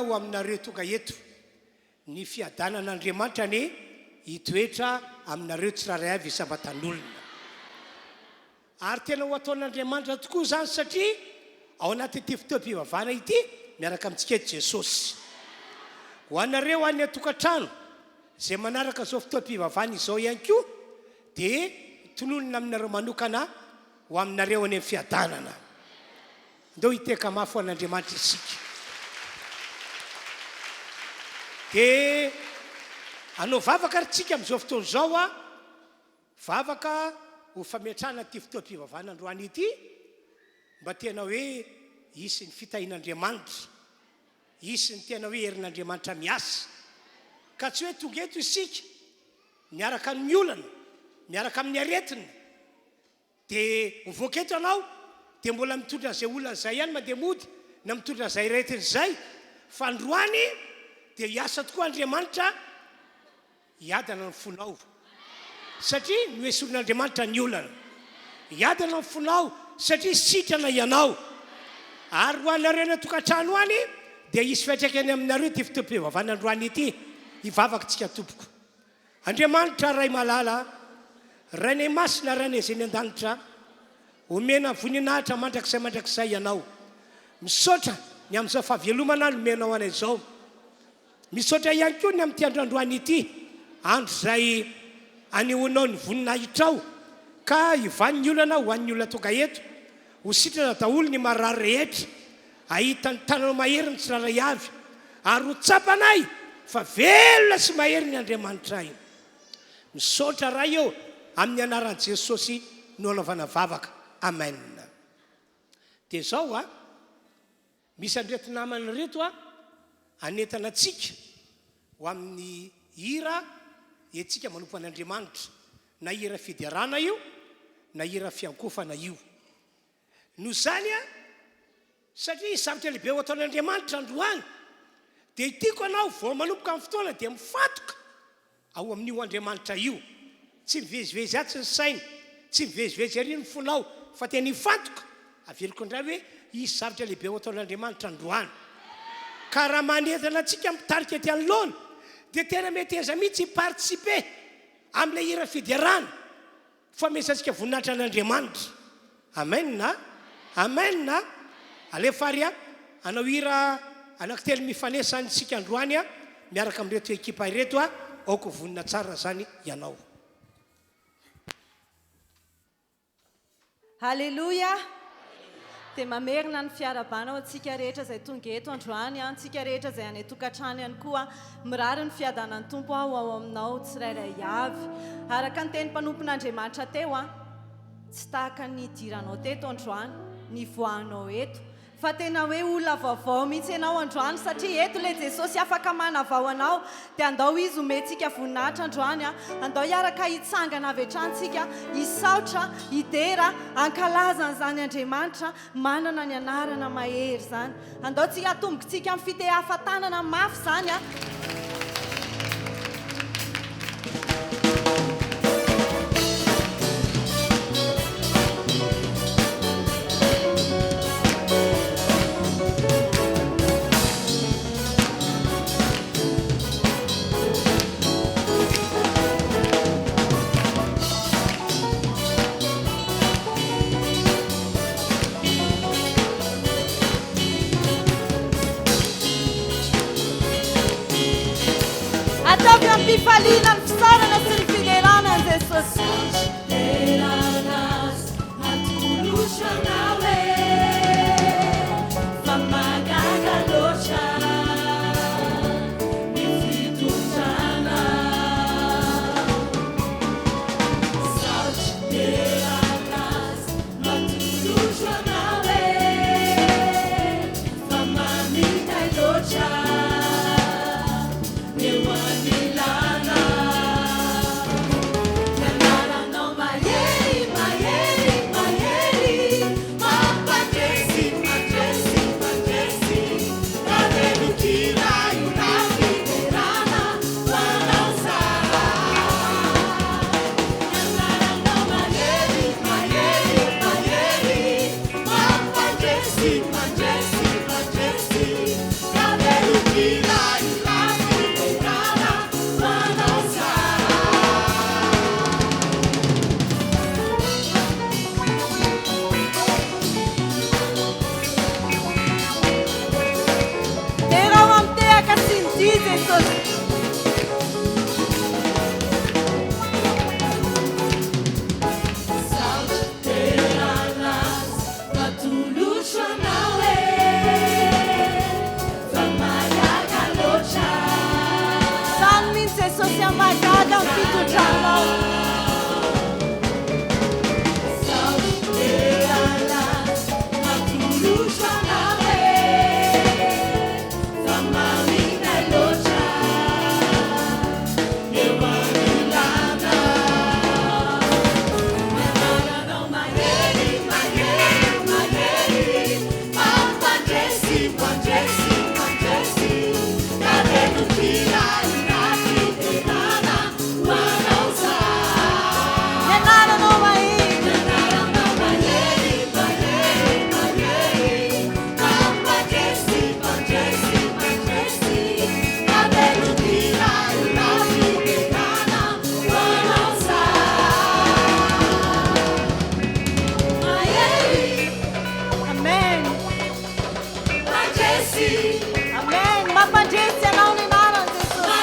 aho aminareo tonga eto, ny fiadanan'Andriamanitra anie hitoetra aminareo tsirairay avy isam-batan'olona. Ary tena ho ataon'Andriamanitra tokoa izany satria ao anatin'ity fotoam-pivavahana ity miaraka amintsika eto Jesosy. Ho anareo any an-tokantrano izay manaraka izao fotoam-pivavahana izao ihany koa dia tononina aminareo manokana ho aminareo any amin'ny fiadanana. Ndao hiteka mafy ho an'Andriamanitra isika. Dia hanao vavaka ary tsika amin'izao fotoana izao a. Vavaka ho fametrahana ity fotoam-pivavahana androany ity mba tena hoe hisy ny fitahian'Andriamanitra, hisy ny tena hoe herin'Andriamanitra miasa. Ka tsy hoe tonga eto isika miaraka amin'ny olana, miaraka amin'ny aretina, dia mivoaka eto ianao dia mbola mitondra an'izay olana izay ihany mandeha mody na mitondra an'izay aretina izay, fa androany dia hiasa tokoa Andriamanitra. Hiadana ny fonao satria noesorin'Andriamanitra ny olana. Hiadana ny fonao satria sitrana ianao. Ary ho anareo any an-tokantrano any dia hisy fiantraikany aminareo ity fotoam-pivavahana androany ity. Hivavaka isika tompoko. Andriamanitra Ray malala, Rainay masina, Rainay izay any an-danitra, omena voninahitra mandrakizay mandrakizay Ianao. Misaotra ny amin'izao fahavelomana nomenao anay izao. Misaotra ihany koa ny amin'ity andro androany ity, andro izay anehoanao ny voninahitrao ka hivaha ny olana ho an'ny olona tonga eto, ho sitrana daholo ny marary rehetra, hahita ny tananao mahery ny tsirairay avy, ary ho tsapanay fa velona sy mahery ny Andriamanitray. Misaotra Ray ô, amin'ny anaran'i Jesosy no anaovana vavaka. Amen. Dia izao a. Misy an'ireto namana ireto a, hanentana antsika ho amin'ny hira entintsika manompo an'Andriamanitra, na hira fiderana io, na hira fiankofana io. Noho izany a, satria zavatra lehibe ho ataon'Andriamanitra androany, dia tiako ianao vao manomboka ny fotoana dia mifantoka Ao amin'io Andriamanitra io. Tsy mivezivezy atsy ny saina, tsy mivezivezy ery ny fonao, fa tena hifantoka. Averiko indray hoe hisy zavatra lehibe ho ataon'Andriamanitra androany. Ka raha manentana antsika mitarika ety anoloana, dia tena meteza mihitsy hi-participer amin'ilay hira fiderana. Famesantsika voninahitra an'Andriamanitra. Amen a! Amen a! Alefa ary a! Hanao hira anankitelo mifanesy zany isika androany a, miaraka amin'ireto ekipa ireto a, aoka ho vonona tsara zany ianao. Aleloia! Dia mamerina ny fiarahabana ho antsika rehetra izay tonga eto androany, antsika rehetra izay any an-tokantrano ihany koa. Mirary ny fiadanan'ny Tompo aho ao aminao tsirairay avy. Araka ny teny mpanompon'Andriamanitra teo, tsy tahaka ny nidiranao teto androany, nivoahanao eto, Fa tena hoe olona vaovao mihitsy ianao androany satria eto ilay Jesosy afaka manavao anao dia andao Izy omentsika voninahitra androany a! Andao hiaraka hitsangana avy hatrany tsika hisaotra, hidera, hankalaza an'izany Andriamanitra manana ny anarana mahery izany. Andao tsika hatombokintsika amin'ny fitehafa-tanana mafy izany a! Ataovy amim-pifaliana ny fisaorana sy ny fiderana an'i Jesosy. Fa maminay loatra eo anilana. Ny anaranao mahery, mahery, mahery, mampandresy, mandresy, mandresy. Ravelon-kira hira fiderana ho anao zahay. Ny anaranao mahery, mahery, mahery, Mampandresy, mandresy, mandresy, Jesosy. Zany mihitsy Jesosy a, mahagaga ny fitondranao. Ny anaranao mahery. Amen. Amen. Mampandresy anao ny anaran'i Jesosy.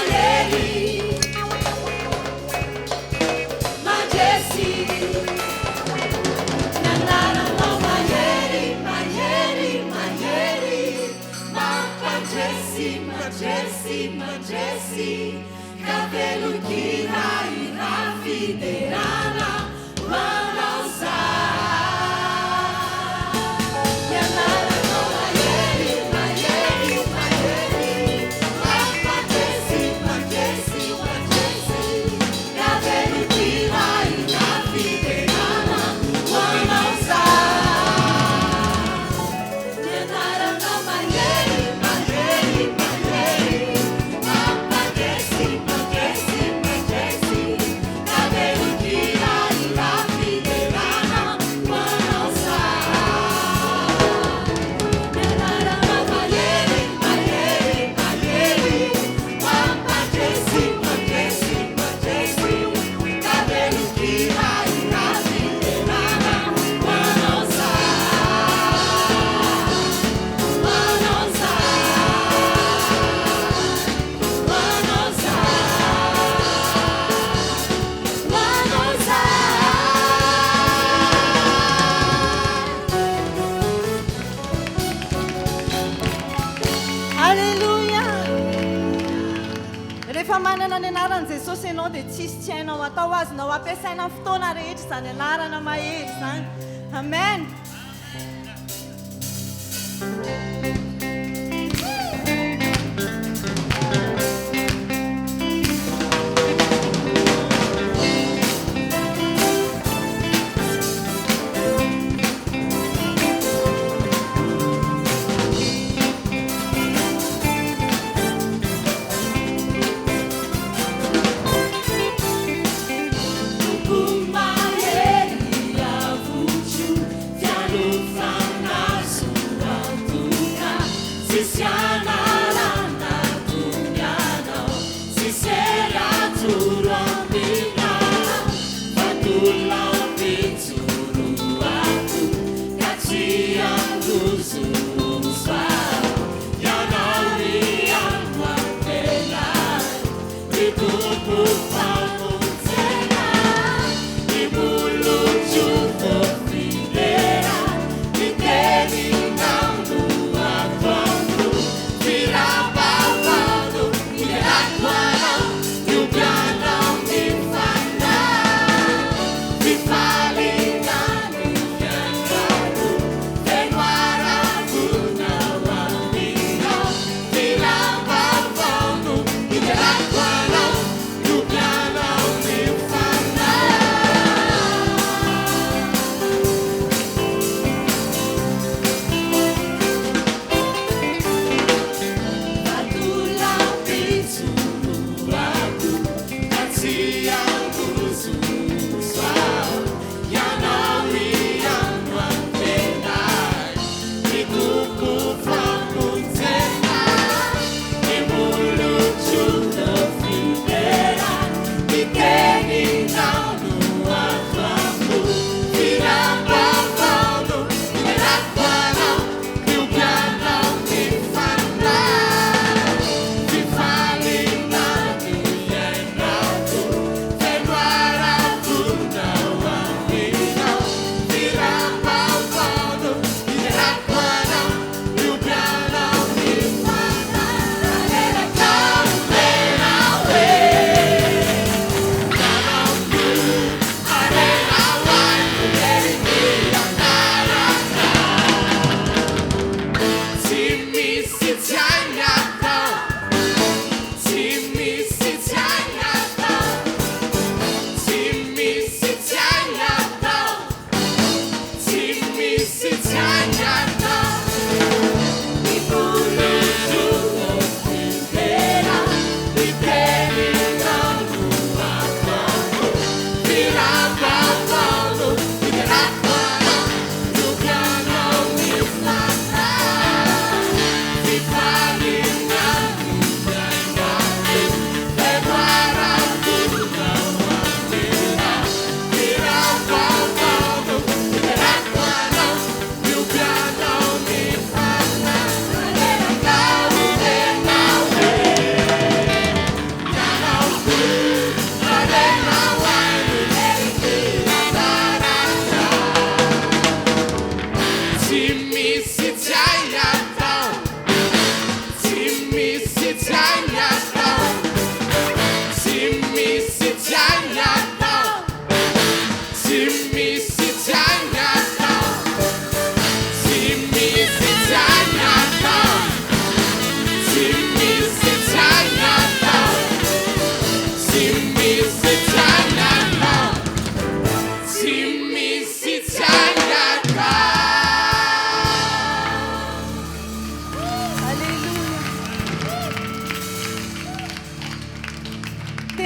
Alléluia. Rehefa manana ny anaran'i Jesosy ianao dia tsisy tsy hainao atao, azonao ampiasaina amin'ny fotoana rehetra izany anarana mahery izany. Amen.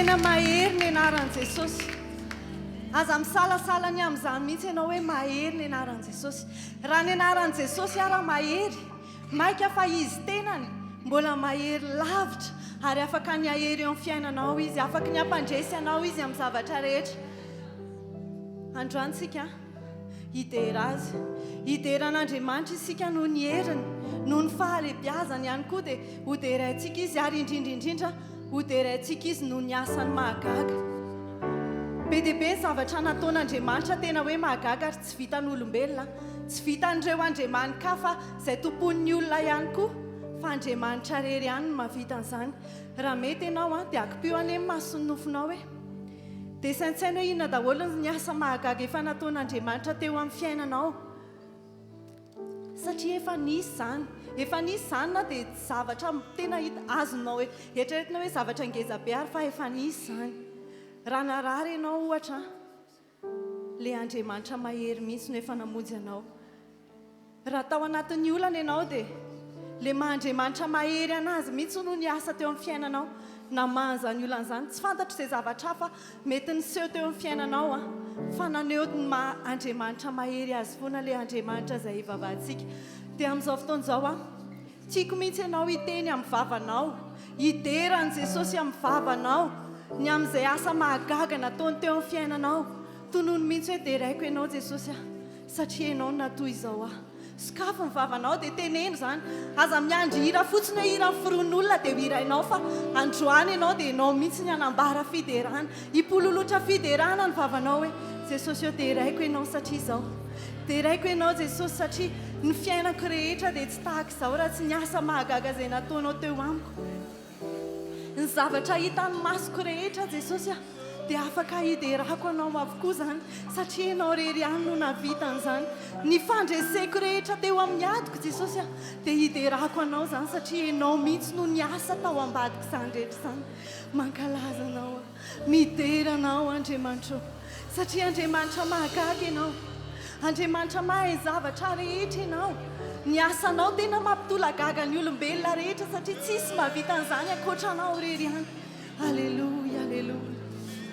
Tena mahery ny anaran'i Jesosy. Aza misalasala ny amin'izany mihitsy ianao hoe mahery ny anaran'i Jesosy. Raha ny anaran'i Jesosy ara mahery, maika fa Izy tenany mbola mahery lavitra ary afaka ny hahery eo amin'ny fiainanao Izy, afaky ny hampandresy anao Izy amin'ny zavatra rehetra. Androany tsika hidera Azy. Hidera an'Andriamanitra isika noho ny heriny, noho ny fahalebiazany ihany koa dia hoderaintsika Izy ary indrindra indrindra hoderaintsika Izy noho ny asany mahagaga. Be dia be ny zavatra nataon'Andriamanitra tena hoe mahagaga ary tsy vitan'olombelona, tsy vitan'ireo andriamani-kafa izay tompoin'ny olona ihany koa fa Andriamanitra irery ihany no mahavita an'izany. Raha mety ianao dia akipio anie ny mason'ny nofonao e! Dia saintsaino hoe inona daholo ny asa mahagaga efa nataon'Andriamanitra teo amin'ny fiainanao. Satria efa nisy izany. Efa nisy izany na dia tsy zavatra tena hita, azonao eritreretina hoe zavatra ngeza be ary fa efa nisy izany. Raha narary ianao ohatra, ilay Andriamanitra mahery mihitsy no efa namonjy anao. Raha tao anatin'ny olana ianao dia ilay maha Andriamanitra mahery an'azy mihitsy no niasa teo amin'ny fiainanao namaha an'izany olana izany. Tsy fantatro izay zavatra hafa mety niseho teo amin'ny fiainanao an, fa naneho ny maha Andriamanitra mahery azy foana ilay Andriamanitra izay ivavahantsika. Dia amin'izao fotoana izao an, tiako mihitsy ianao hiteny amin'ny vavanao, hidera an'i Jesosy amin'ny vavanao ny amin'izay asa mahagaga nataony teo amin'ny fiainanao. Tonony mihitsy hoe deraiko ianao Jesosy a. Satria ianao no natoy izao ahy. Sokafy ny vavanao dia teneno izany. Aza miandry hira fotsiny hoe hira noforonin'olona dia ho hirainao fa androany ianao dia ianao mihitsy ny hanambara fiderana. Hipololotra fiderana ny vavanao hoe, Jesosy ô deraiko ianao satria izao. Deraiko ianao Jesosy satria ny fiainako rehetra dia tsy tahaka izao raha tsy ny asa mahagaga izay nataonao teo amiko. Ny zavatra hitan'ny masoko rehetra Jesosy a, dia afaka hiderako Anao avokoa izany, satria Ianao irery ihany no nahavita an'izany. Ny fandreseko rehetra teo amin'ny adiko Jesosy a, dia hiderako Anao izany, satria Ianao mihitsy no niasa tao ambadik'izany rehetra izany. Mankalaza Anao aho. Midera Anao Andriamanitra o, satria Andriamanitra mahagaga Ianao, Andriamanitra mahay zavatra rehetra Ianao. Ny asanao tena mampitolagaga ny olombelona rehetra satria tsisy mahavita an'izany ankoatra Anao irery ihany. Aleloia, aleloia,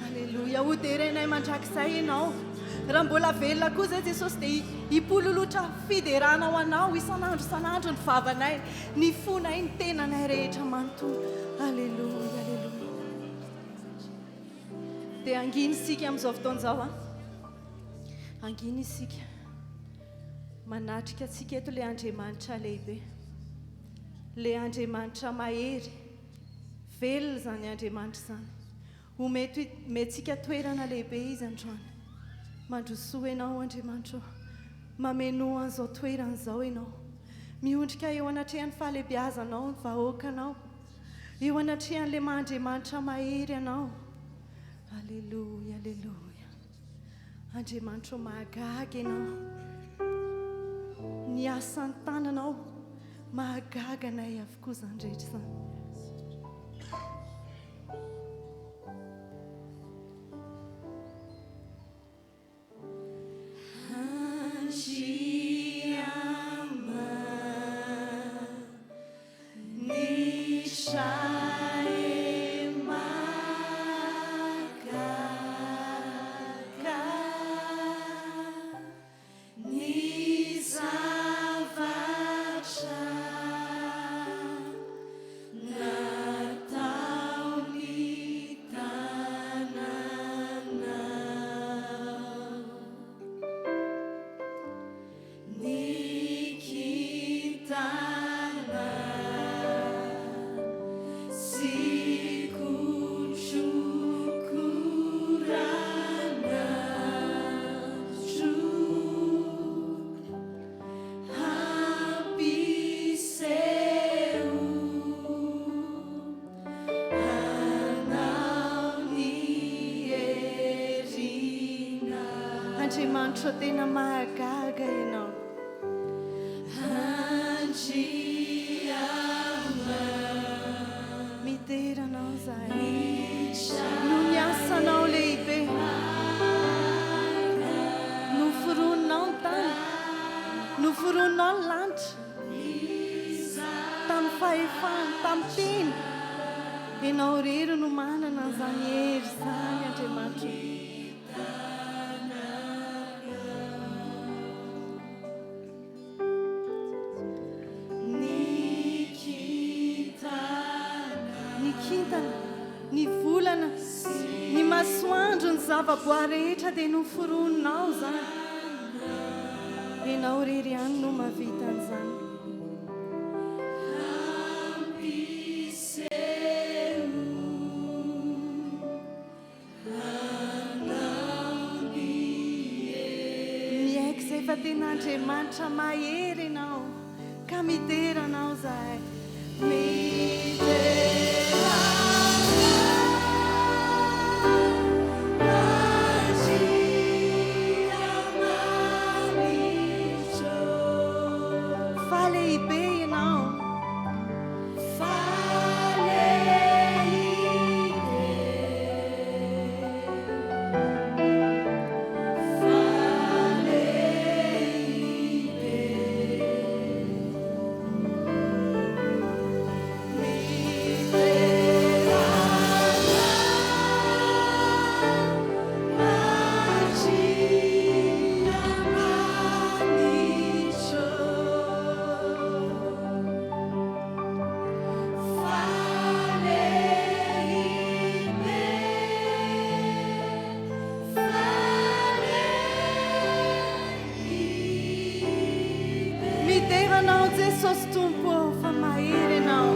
aleloia. Ho derainay mandrakizay Ianao. Raha mbola velona koa izay Jesosy dia hipololotra fiderana ho Anao isan'andro isan'andro ny vavanay, ny fonay, ny tenanay rehetra manontolo. Aleloia, aleloia. Dia hangina isika amin'izao fotoana izao an. Hangina isika. Manatrika antsika eto ilay Andriamanitra lehibe. Ilay Andriamanitra mahery. Velona izany Andriamanitra izany. Omeko omentsika toerana lehibe Izy androany. Mandrosoa Ianao Andriamanitra ô. Mamenoa an'izao toerana izao Ianao. Miondrika eo anatrehan'ny fahalehibeazanao ny vahoakanao. Eo anatrehan'ilay maha Andriamanitra mahery Anao. Aleloia, aleloia. Andriamanitra ô mahagaga Ianao. Ny asan'ny tananao mahagaga anay avokoa izany rehetra izany. Andriamanitra tena mahagaga Ianao. Midera Anao izahay noho ny asanao lehibe. Noforoninao ny tany, noforoninao ny lanitra. Tamin'ny fahefany, tamin'ny teny. Ianao irery no manana an'izany hery izany, Andriamanitra ô. Ny kintana. Ny kintana, ny volana, ny masoandro, ny zavaboary rehetra dia noforoninao izany. Ianao irery ihany no mahavita an'izany. Miaiky izay fa tena Andriamanitra mahery Ianao ka midera Anao izahay. Midera Anao Andriamanitra ô. Fa lehibe Ianao. Midera Anao Jesosy Tompo ô fa mahery Ianao.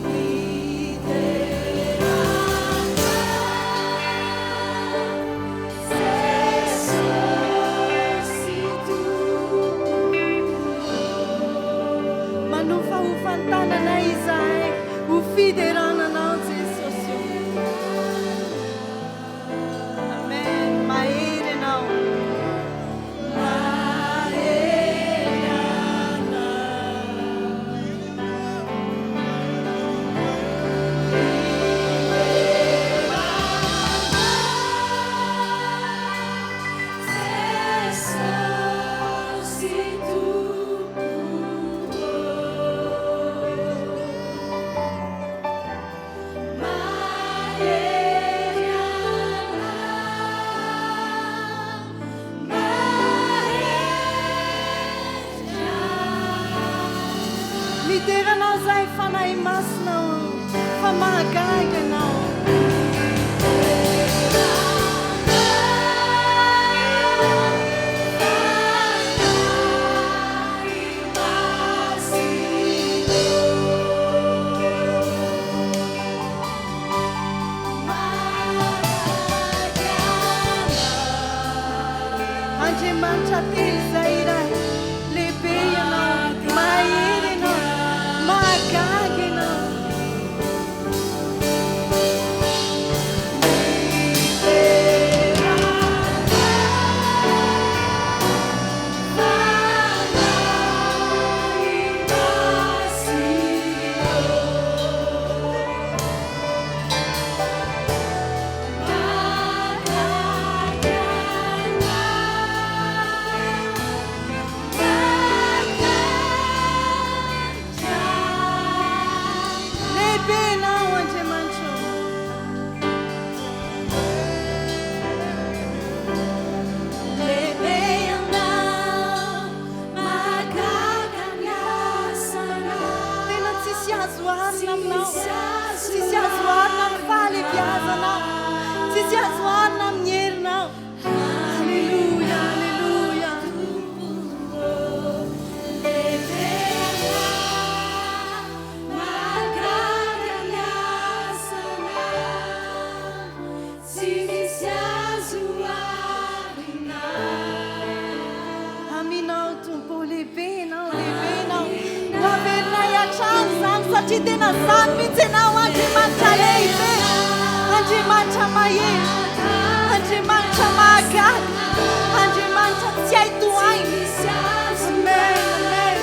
Midera Anao Jesosy Tompo ô. Manofahofa ny tananay izahay ho fiderana Anao Jesosy ô. Amen. Mahery Ianao. Mahery Anao. Midera Anao izahay Fanahy Masina ô, fa mahagaga Ianao. Andriamanitra telo izay iray, lehibe Ianao, mahery Ianao, mahagaga Ianao. Lehibe Ianao Andriamanitra ô. Lehibe Ianao, mahagaga ny asanao. Tena tsisy azo oharina aminao. Tsisy azo oharina amin'ny fahalehibiazanao. Tsisy azo oharina amin'ny herinao. Aleloia, aleloia. Aminao Tompo ô, lehibe Ianao, lehibe Ianao. Ho averinay hatrany izany satria tena izany mihitsy Ianao, Andriamanitra lehibe, Andriamanitra mahery, Andriamanitra mahagaga, Andriamanitra tsy hay tohaina. Amen, amen.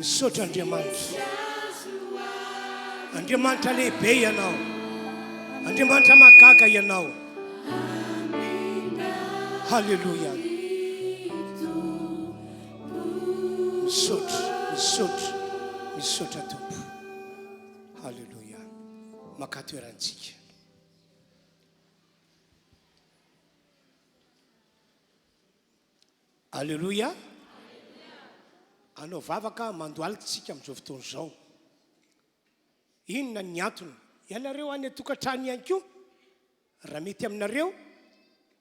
Misaotra Andriamanitra. Andriamanitra lehibe Ianao. Andriamanitra mahagaga Ianao. Haleloia. Misaotra, misaotra, misaotra Tompo. Haleloia. Maka toerantsika. Aleloia! Hanao vavaka mandohalika isika amin'izao fotoana izao. Inona ny antony? Ianareo any an-tokantrano ihany koa, raha mety aminareo,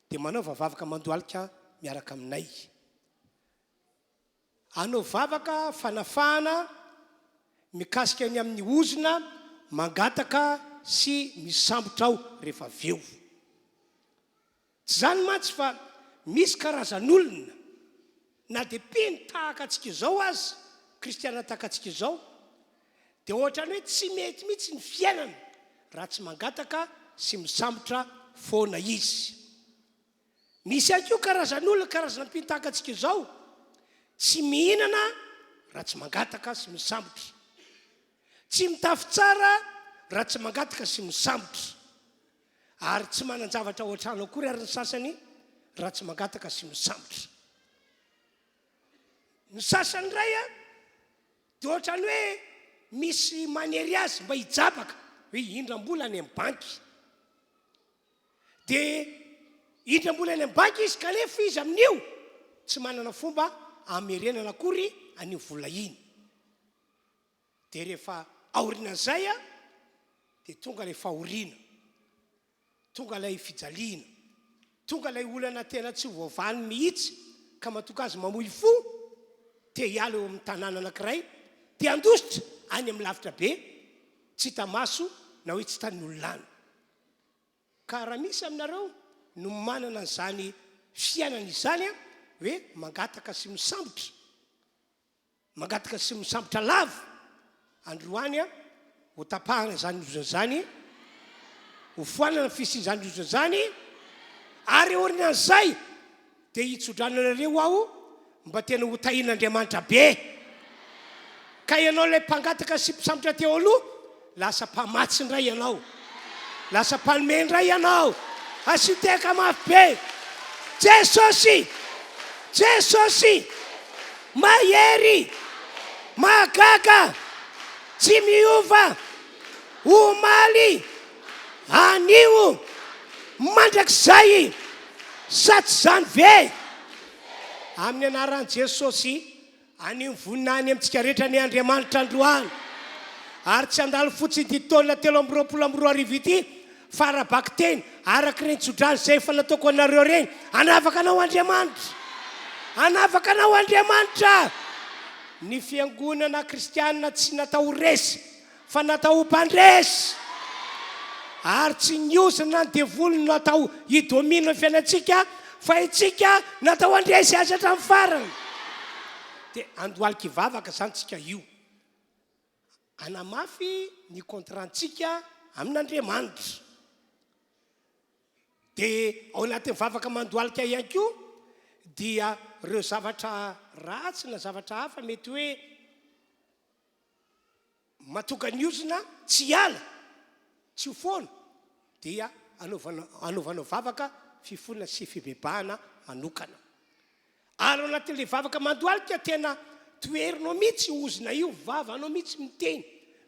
dia manaova vavaka mandohalika miaraka aminay. Hanao vavaka fanafahana mikasika ny amin'ny ozona mangataka sy misambotra aho rehefa avy eo. Tsy izany mantsy fa misy karazan'olona na dia mpino tahaka antsika izao aza, kristiana tahaka antsika izao, dia ohatran'ny hoe tsy mety mihitsy ny fiainana raha tsy mangataka sy misambotra foana izy. Misy ihany koa karazan'olona, karazana mpino tahaka antsika izao, tsy mihinana raha tsy mangataka sy misambotra. Tsy mitafy tsara raha tsy mangataka sy misambotra. Ary tsy manan-javatra ao an-trano akory ary ny sasany raha tsy mangataka sy misambotra. Ny sasany indray dia ohatran'ny hoe misy manery azy mba hijabaka hoe hindram-bola any amin'ny banky. Dia hindram-bola any amin'ny banky izy kanefa izy amin'io tsy manana fomba hamerenana akory an'io vola iny. Dia rehefa aorianan'izay dia tonga ilay fahoriana, tonga ilay fijaliana, tonga ilay olana tena tsy ho voavahany mihitsy ka mahatonga azy mamoy fo, te hiala eo amin'ny tanàna anankiray, te handositra any amin'ny lavitra be, tsy hita maso na hoe tsy hitan'ny olona any. Ka raha misy aminareo no manana an'izany fiainana izany hoe mangataka sy misambotra, Mangataka sy misambotra lava androany ho tapahana izany ozona izany, ho foanana ny fisian'izany ozona izany, ary aorianan'izay dia hitsodrano anareo aho mba tena ho tahian'Andriamanitra be. Ka ianao ilay mpangataka sy mpisambotra teo aloha, lasa mpamatsy indray ianao. Lasa mpanome indray ianao. Asio tehaka mafy be. Jesosy! Jesosy! Mahery! Mahagaga! Tsy miova! Omaly! Anio! Mandrakizay! Sa tsy izany ve? Amin'ny anaran'i Jesosy, Haneho voninahiny amintsika rehetra anie Andriamanitra androany, ary tsy handalo fotsiny ity taona 2023 ity, fa ara-bakiteny, araka ireny tsodrano izay efa nataoko anareo ireny, hanavaka anao Andriamanitra! Hanavaka anao Andriamanitra! Ny fiangonana kristiana tsy natao ho resy, Fa natao ho mpandresy, ary tsy ny ozona na ny devoly no natao hi-dominer ny fiainantsika, fa itsika natao handresy azy hatramin'ny farany. Dia andohalika hivavaka izany tsika io, hanamafy ny contrat-ntsika amin'Andriamanitra. Dia ao anatin'ny vavaka mandohalika ihany koa dia ireo zavatra ratsy na zavatra hafa mety hoe Matoka ny ozona tsy hiala, tsy ho foana, dia anaovana anaovanao vavaka fifonana sy fibebahana manokana. Ary ao anatin'ilay vavaka mandohalika tena toherinao mihitsy io ozona io, vavanao mihitsy miteny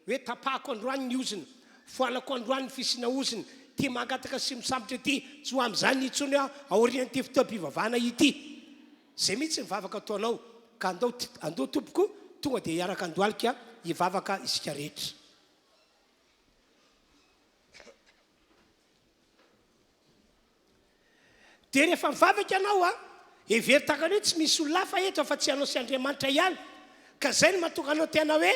hoe tapahako androany ny ozona, foanako androany ny fisiana ozona, ity mangataka sy misambotra ity, tsy ho amin'izany intsony aho aorian'ity fotoam-pivavahana ity. Zay mihitsy ny vavaka ataonao ka andao andao tompoko tonga dia hiaraka andohalika hivavaka isika rehetra. Dia rehefa mivavaka ianao a, hevero tahaka ny hoe tsy misy olona hafa eto afa-tsy ianao sy Andriamanitra ihany. Ka zay no mahatonga anao tena hoe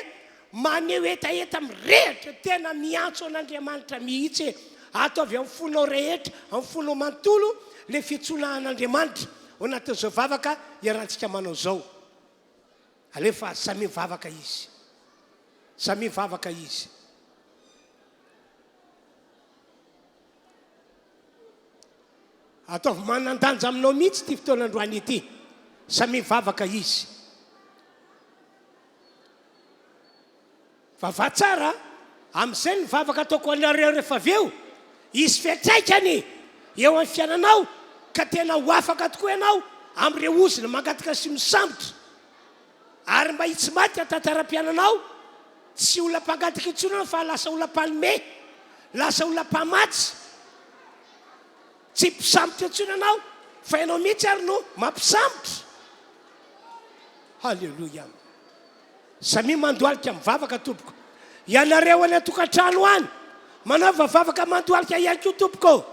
maneho hetaheta mirehitra, tena miantso an'Andriamanitra mihitsy e. Ataovy amin'ny fonao rehetra, amin'ny fonao manontolo ilay fiantsoana an'Andriamanitra ao anatin'izao vavaka iarahantsika manao izao. Alefa samia mivavaka izy. Samia mivavaka izy. Ataovy manan-danja aminao mihitsy ity fotoana androany ity. Samia mivavaka izy. Vavaha tsara a! Amin'izay ny vavaka ataoko anareo rehefa avy eo, hisy fiantraikany eo amin'ny fiainanao ka tena ho afaka tokoa ianao amin'ireo ozona mangataka sy misambotra. Ary mba hitsimadika ny tantaram-piainanao, tsy olona mpangataka intsony ianao fa lasa olona mpanome, lasa olona mpamatsy. Tsy mpisambotra intsony ianao fa ianao mihitsy ary no mampisambotra. Haleloia. Samia mandohalika mivavaka tompoko. Ianareo any an-tokantrano any, manaova vavaka mandohalika ihany koa tompoko.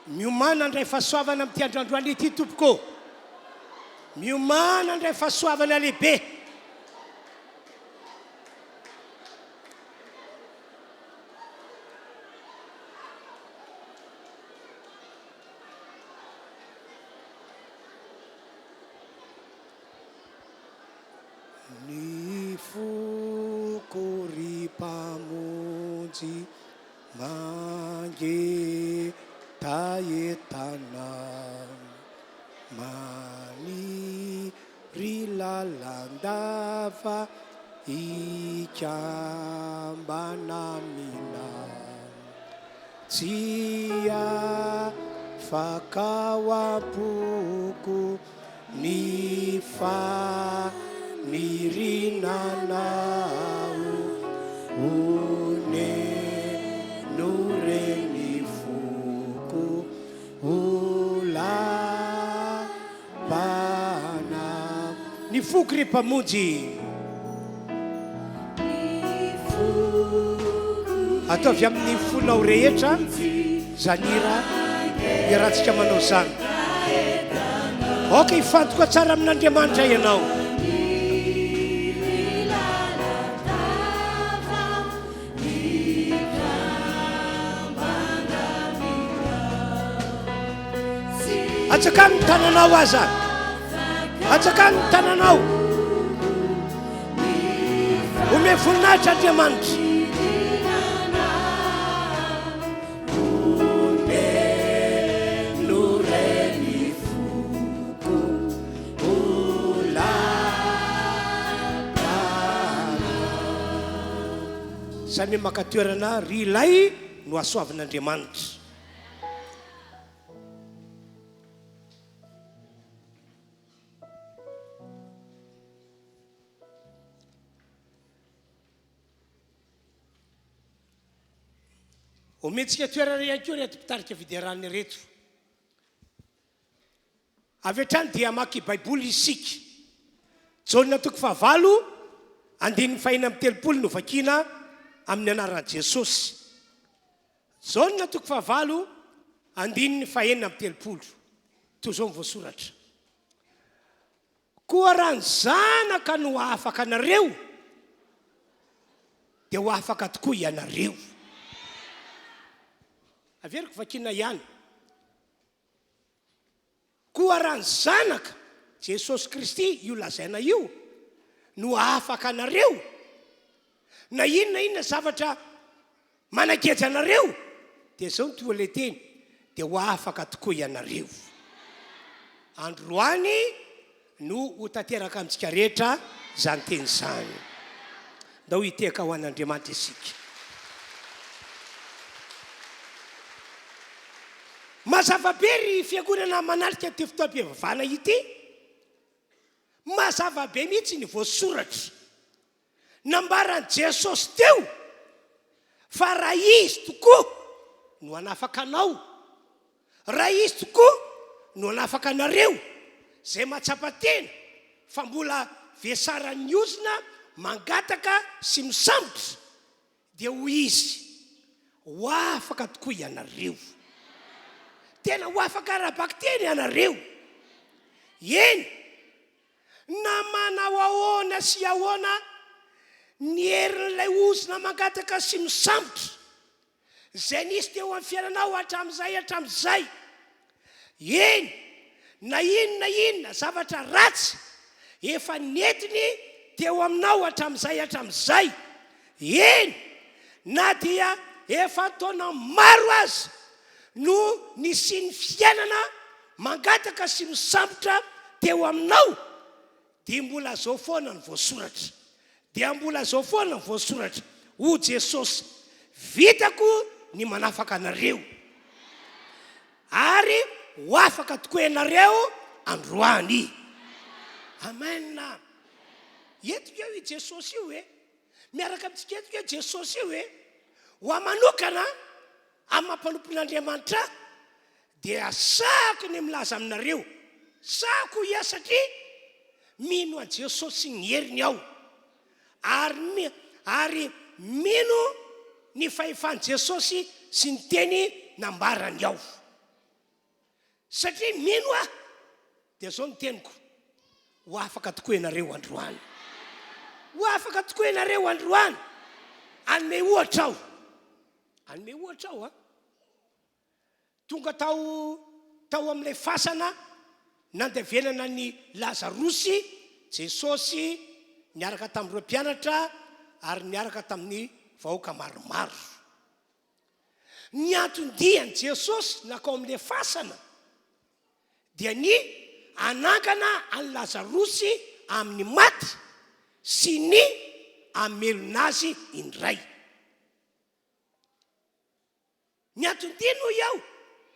Miomàna handray fahasoavana amin'ity andro androany ity tompoko ô. Miomàna handray fahasoavana lehibe. Ny foko ry Mpamonjy mangetahetana maniry lalandava. Hikambana aminao. Tsy afaka ao am-poko ny faniriana anao. Oneno re ny foko ho lapana. Ny foko ry Mpamonjy. Ataovy amin'ny fonao rehetra izany hira iarahantsika manao izany. Aoka hifantoka tsara amin'Andriamanitra ianao. Atsakano ny tananao aza. Atsakano ny tananao. Omeo voninahitra Andriamanitra. Samia maka toerana ry ilay no hasoavin'Andriamanitra. Omentsika toerana ihany koa ireto mpitarika fiderana ireto. Avy hatrany dia hamaky Baiboly isika. Jaona toko fahavalo, andininy fahena amby 30 no vakiana amin'ny anaran'i Jesosy. Jaona toko fahavalo, andininy fahenina amby 30. Toy izao ny voasoratra. Koa raha ny Zanaka no hahafaka anareo, dia ho afaka tokoa ianareo. Averiko vakiana ihany. Koa raha ny Zanaka, Jesosy Kristy, io lazaina io, no hahafaka anareo, na inona na inona zavatra manageja anareo, dia izao no toa ilay teny, dia ho afaka tokoa ianareo. Androany no ho tanteraka amintsika rehetra izany teny izany. Ndao hitehaka ho an'Andriamanitra isika. Mazava be ry fiangonana manatrika ity fotoam-pivavahana ity. Mazava be mihitsy ny voasoratra. Nambaran'i Jesosy teo fa raha Izy tokoa no hanafaka anao, raha Izy tokoa no hanafaka anareo izay mahatsapa tena fa mbola vesaran'ny ozona mangataka sy misambotra, dia hoy Izy, Ho afaka tokoa ianareo. Tena ho afaka ara-bakiteny ianareo. Eny, Na manao ahoana sy ahoana ny herin'ilay ozona mangataka sy misambotra izay nisy teo amin'ny fiainanao hatramin'izay hatramin'izay, eny, na inona na inona zavatra ratsy efa nentiny teo aminao hatramin'izay hatramin'izay, eny, na dia efa an-taona maro aza no nisian'ny fiainana mangataka sy misambotra teo aminao dia mbola zao foana ny voasoratra dia mbola zao foana ny voasoratra o Jesosy vitako ny manafaka anareo ary ho afaka tokoa ianareo androany. Amen. Eto eo i Jesosy io e. Miaraka amintsika eto eo Jesosy io e. Ho ahy manokana Amin'ny maha mpanompon'Andriamanitra ahy dia sahako ny milaza aminareo, sahako hoy aho satria mino an'i Jesosy sy ny heriny aho, ary ary mino ny fahefan'i Jesosy sy ny teny nambarany aho. Satria mino aho dia izao ny teniko, ho afaka tokoa ianareo androany. Ho afaka tokoa ianareo androany. Hanome ohatra aho. Hanome ohatra aho an. Tonga tao tao amin'ilay fasana nandevenana an'i Lazarosy Jesosy niaraka tamin'ireo mpianatra ary niaraka tamin'ny vahoaka maromaro. Ny anton-dian'i Jesosy nankao amin'ilay fasana dia ny hanangana an'i Lazarosy amin'ny maty sy ny. hamelona azy indray. Ny anton-diany hoy aho,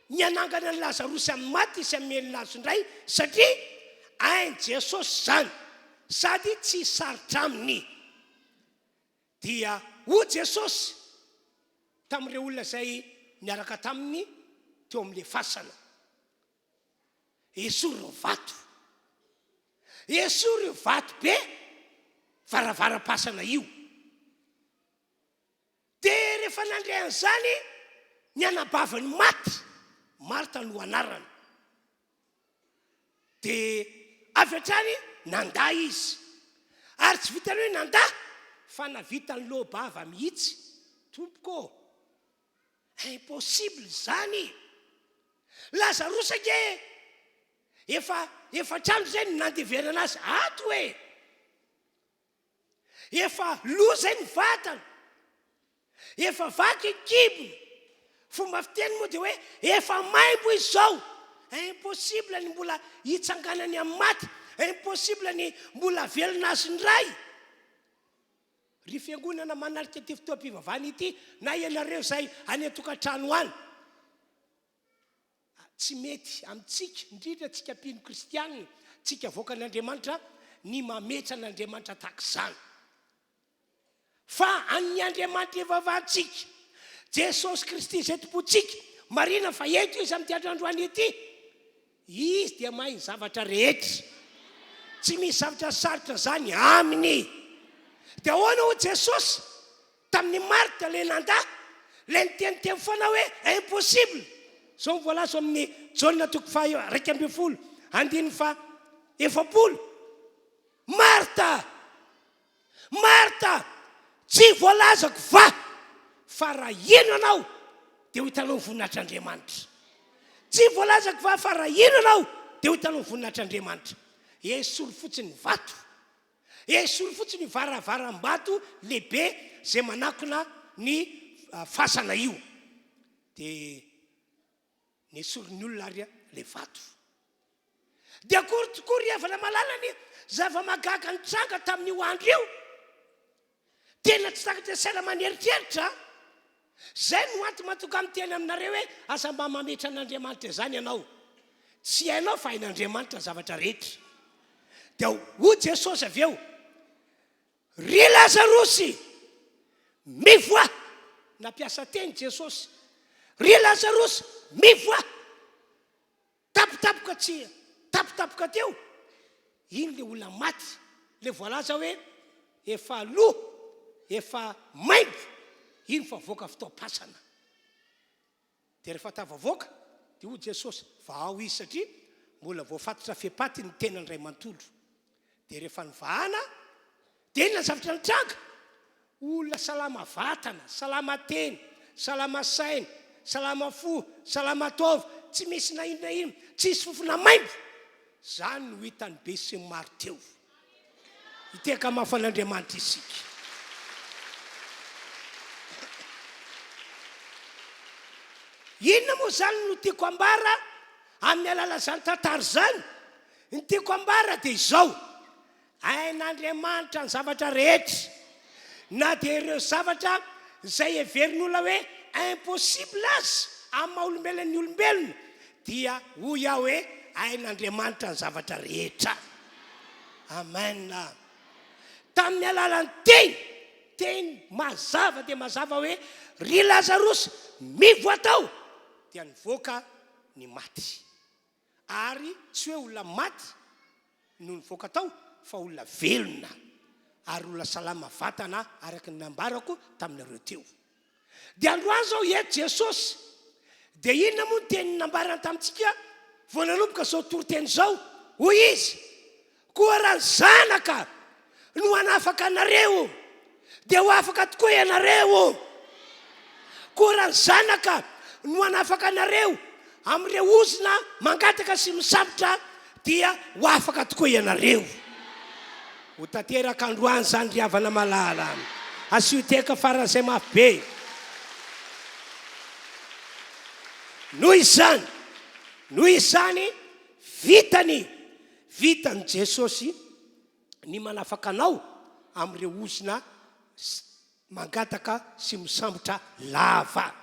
ny hanangana an'i Lazarosy amin'ny maty sy hamelona azy indray satria hain'i Jesosy izany sady tsy sarotra aminy. Dia hoy Jesosy tamin'ireo olona izay niaraka taminy teo amin'ilay fasana, Esory ireo vato. Esory io vato be varavaram-pasana io. Dia rehefa nandre an'izany ny anabavin'ny maty, Marta no anarany, dia avy hatrany nandà izy. Ary tsy vitan'ny hoe nandà fa nahavita niloa-bava mihitsy, Tompoko ô, impossible izany! Lazarosy ange efa efatr'andro izay no nandevenana azy ato e! Efa lo zay ny vatana. Efa vaky ny kibony. Fomba fiteny moa dia hoe efa maimbo izy izao. Impossible ny mbola hitsanganany amin'ny maty. Impossible ny mbola havelona azy indray. Ry fiangonana manatrika ity fotoam-pivavahana ity na ianareo izay any an-tokantrano any. Tsy mety amintsika, indrindra antsika mpino kristiana, tsika vahoakan'Andriamanitra, ny mametra an'Andriamanitra tahaka izany. Fa an'ny Andriamanitra ivavahantsika, Jesosy Kristy izay Tompontsika, marina fa eto Izy amin'ity andro androany ity, Izy dia mahay ny zavatra rehetra. Tsy misy zavatra sarotra izany Aminy. Dia ahoana hoy Jesosy? Tamin'i Marthe ilay nandà, ilay niteniteny foana hoe impossible. Izao no voalaza ao amin'ny Jaona toko faha 11 andininy faha 40, Marta, Marta, tsy voalazako va fa raha hino ianao dia ho hitanao ny voninahitr'Andriamanitra. Tsy voalazako va fa raha hino ianao dia ho hitanao ny voninahitr'Andriamanitra. Esory fotsiny ny vato. Esory fotsiny io varavaram-bato lehibe izay manakona ny fasana io. Dia nesorin'ny olona ary ilay vato. Dia akory tokoa ry havana malala ny zava-mahagaga nitranga tamin'io andro io. Tena tsy takatry ny saina aman'eritreritra. Izay no antony mahatonga ahy miteny aminareo hoe aza mba mametra an'Andriamanitra izany ianao. Tsy hainao fa hain'Andriamanitra ny zavatra rehetra. Dia hoy Jesosy avy eo, Ry Lazarosy, mivoaha! Nampiasa teny Jesosy, Ry Lazarosy, mivoaha! Tampotampoka tsy tampotampoka teo, iny le olona maty, le voalaza hoe efa lo, efa maimbo, iny fa voaka avy tao am-pasana. Dia rehefa tafavoaka, dia hoy Jesosy, vahao izy satria mbola voafatotra fepaty ny tenany iray manontolo. Dia rehefa novahana, dia inona ny zavatra nitranga? Olona salama vatana, salama teny, salama saina, salama fo, salama taova, tsy misy na inona na inona, tsisy fofona maimbo. Izany no hitan'ny besinimaro teo. Hitehaka mafy an'Andriamanitra isika. Inona moa izany no tiako ambara amin'ny alalan'izany tantara izany? Ny tiako ambara dia izao, Hain'Andriamanitra ny zavatra rehetra, na dia ireo zavatra izay heverin'olona hoe impossible aza amin'ny maha olombelona ny olombelona, dia hoy aho hoe hain'Andriamanitra ny zavatra rehetra. Amen. Tamin'ny alalan'ny teny, teny mazava dia mazava hoe ry Lazarosy mivoa tao, dia nivoaka ny maty. Ary tsy hoe olona maty no nivoaka tao fa olona velona ary olona salama vatana araka ny nambarako taminareo teo. Dia androany izao eto Jesosy dia inona moa ny teny nambarany tamintsika vao nanomboka izao toriteny izao? Hoy Izy, Koa raha ny Zanaka no hanafaka anareo, dia ho afaka tokoa ianareo. Koa raha ny Zanaka no hanafaka anareo amin'ireo ozona mangataka sy misambotra, dia ho afaka tokoa ianareo. Ho tanteraka androany izany ry havana malala. Asio tehaka faran'izay mafy be. Noho izany, noho izany, vitany Vitan'i Jesosy ny manafaka anao amin'ireo ozona Mangataka sy misambotra lava.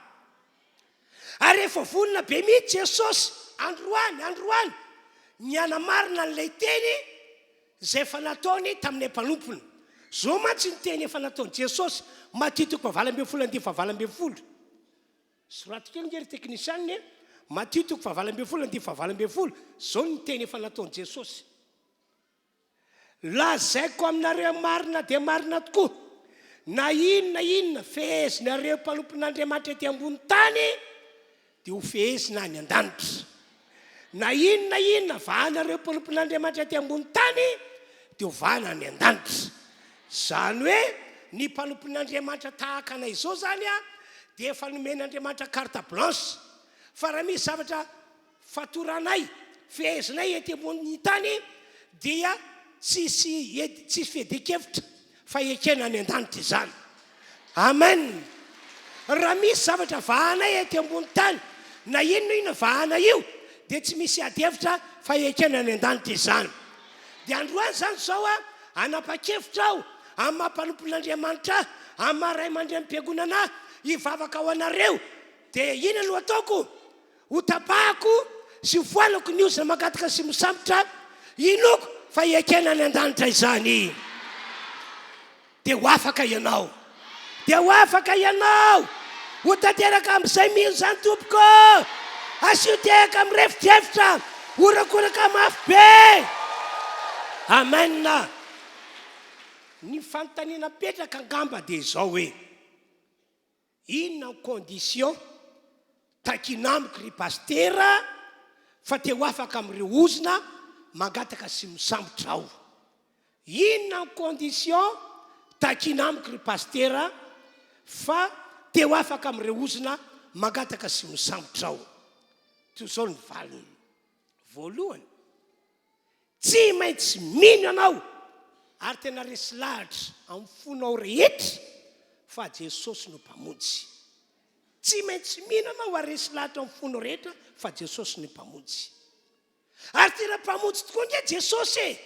Ary efa vonona be mihitsy Jesosy androany, androany, ny hanamarina an'ilay teny izay efa nataony tamin'ilay mpanompony. Izao mantsy ny teny efa nataon'i Jesosy, Matio toko fahavalo ambin'ny folo andininy fahavalo ambin'ny folo. Soraty kely nge ry teknisianina e! Matio toko fahavalo ambin'ny folo andininy fahavalo ambin'ny folo, izao ny teny efa nataon'i Jesosy. Lazaiko aminareo marina dia marina tokoa, na inona inona fehezinareo mpanompon'Andriamanitra ety ambony tany, dia ho fehezina any an-danitra. Na inona inona vahanareo mpanompon'Andriamanitra ety ambony tany, dia ho vahana any an-danitra. Izany hoe ny mpanompon'Andriamanitra tahaka anay izao izany dia efa nomen'Andriamanitra carte blanche, fa raha misy zavatra Fatoranay, fehezinay ety ambonin'ny tany dia tsisy tsisy fiadian-kevitra fa ekena any an-danitra izany. Amen! Raha misy zavatra vahanay ety ambony tany, na inona inona vahana io, dia tsy misy ady hevitra fa ekena any an-danitra izany. Dia androany izany izao aho, hanapa-kevitra aho amin'ny maha mpanompon'Andriamanitra ahy, amin'ny maha ray aman-drenim-piangonana ahy, hivavaka ho anareo. Dia inona no ataoko? Ho tapahako sy ho foanako ny ozona mangataka sy misambotra, inoako fa hiaikena any an-danitra izany. Dia ho afaka ianao. Dia ho afaka ianao. Ho tanteraka amin'izay mino izany tompoko. Asio tehaka mirefodrefotra, horakoraka mafy be. Amen. Ny fanontaniana apetraka angamba dia izao hoe. Inona ny condition takiana amiko ry pasitera fa te ho afaka amin'ireo ozona mangataka sy misambotra aho? Inona ny condition takiana amiko ry pasitera fa te ho afaka amin'ireo ozona mangataka sy misambotra aho? Toy izao ny valiny. Voalohany, Tsy maintsy mino ianao ary tena resy lahatra amin'ny fonao rehetra fa Jesosy no Mpamonjy. Tsy maintsy mino ianao ary resy lahatra amin'ny fonao rehetra fa Jesosy no Mpamonjy. Ary tena Mpamonjy tokoa ange Jesosy e!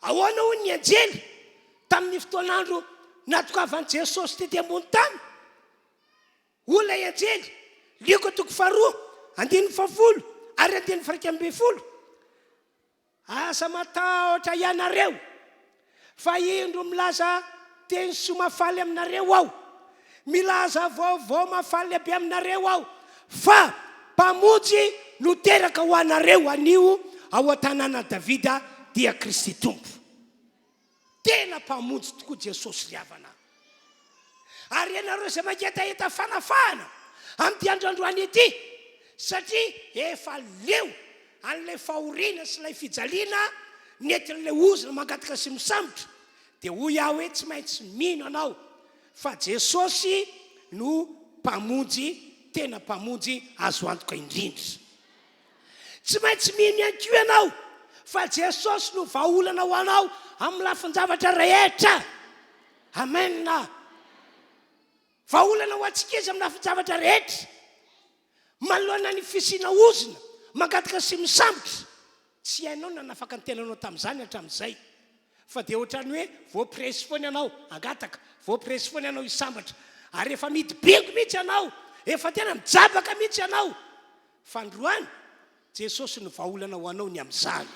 Ahoana hoy ny anjely tamin'ny fotoan'andro natokavan'i Jesosy tety ambony tany? Hoy ilay anjely, Lioka toko faharoa, andininy fahafolo ary andininy faha-iraika ambin'ny folo, Aza matahotra ianareo, fa indro milaza teny soa mahafaly aminareo aho, milaza vaovao mahafaly lehibe aminareo aho, fa Mpamonjy no teraka ho anareo anio ao an-tanànan'i Davida, dia Kristy Tompo. Tena Mpamonjy tokoa Jesosy ry havana. Ary ianareo izay mangetaheta fanafahana amin'ity andro androany ity, satria efa leo an'ilay fahoriana sy ilay fijaliana nentin'ilay ozona mangataka sy misambotra, dia hoy aho hoe tsy maintsy mino anao fa Jesosy no Mpamonjy, tena Mpamonjy azo antoka indrindra. Tsy maintsy mino ihany koa ianao fa Jesosy no vahaolana ho anao amin'ny lafin-javatra rehetra. Amen. Vahaolana ho antsika izy amin'ny lafin-javatra rehetra. Manoloana ny fisiana ozona mangataka sy misambotra, tsy hainao ny nanafaka ny tenanao tamin'izany hatramin'izay. Fa dia ohatran'ny hoe voapresy foana ianao hangataka, voapresy foana ianao hisambatra. Ary efa midi-bingo mihitsy ianao, efa tena mijabaka mihitsy ianao. Fandroany, Jesosy no vahaolana ho anao ny amin'izany.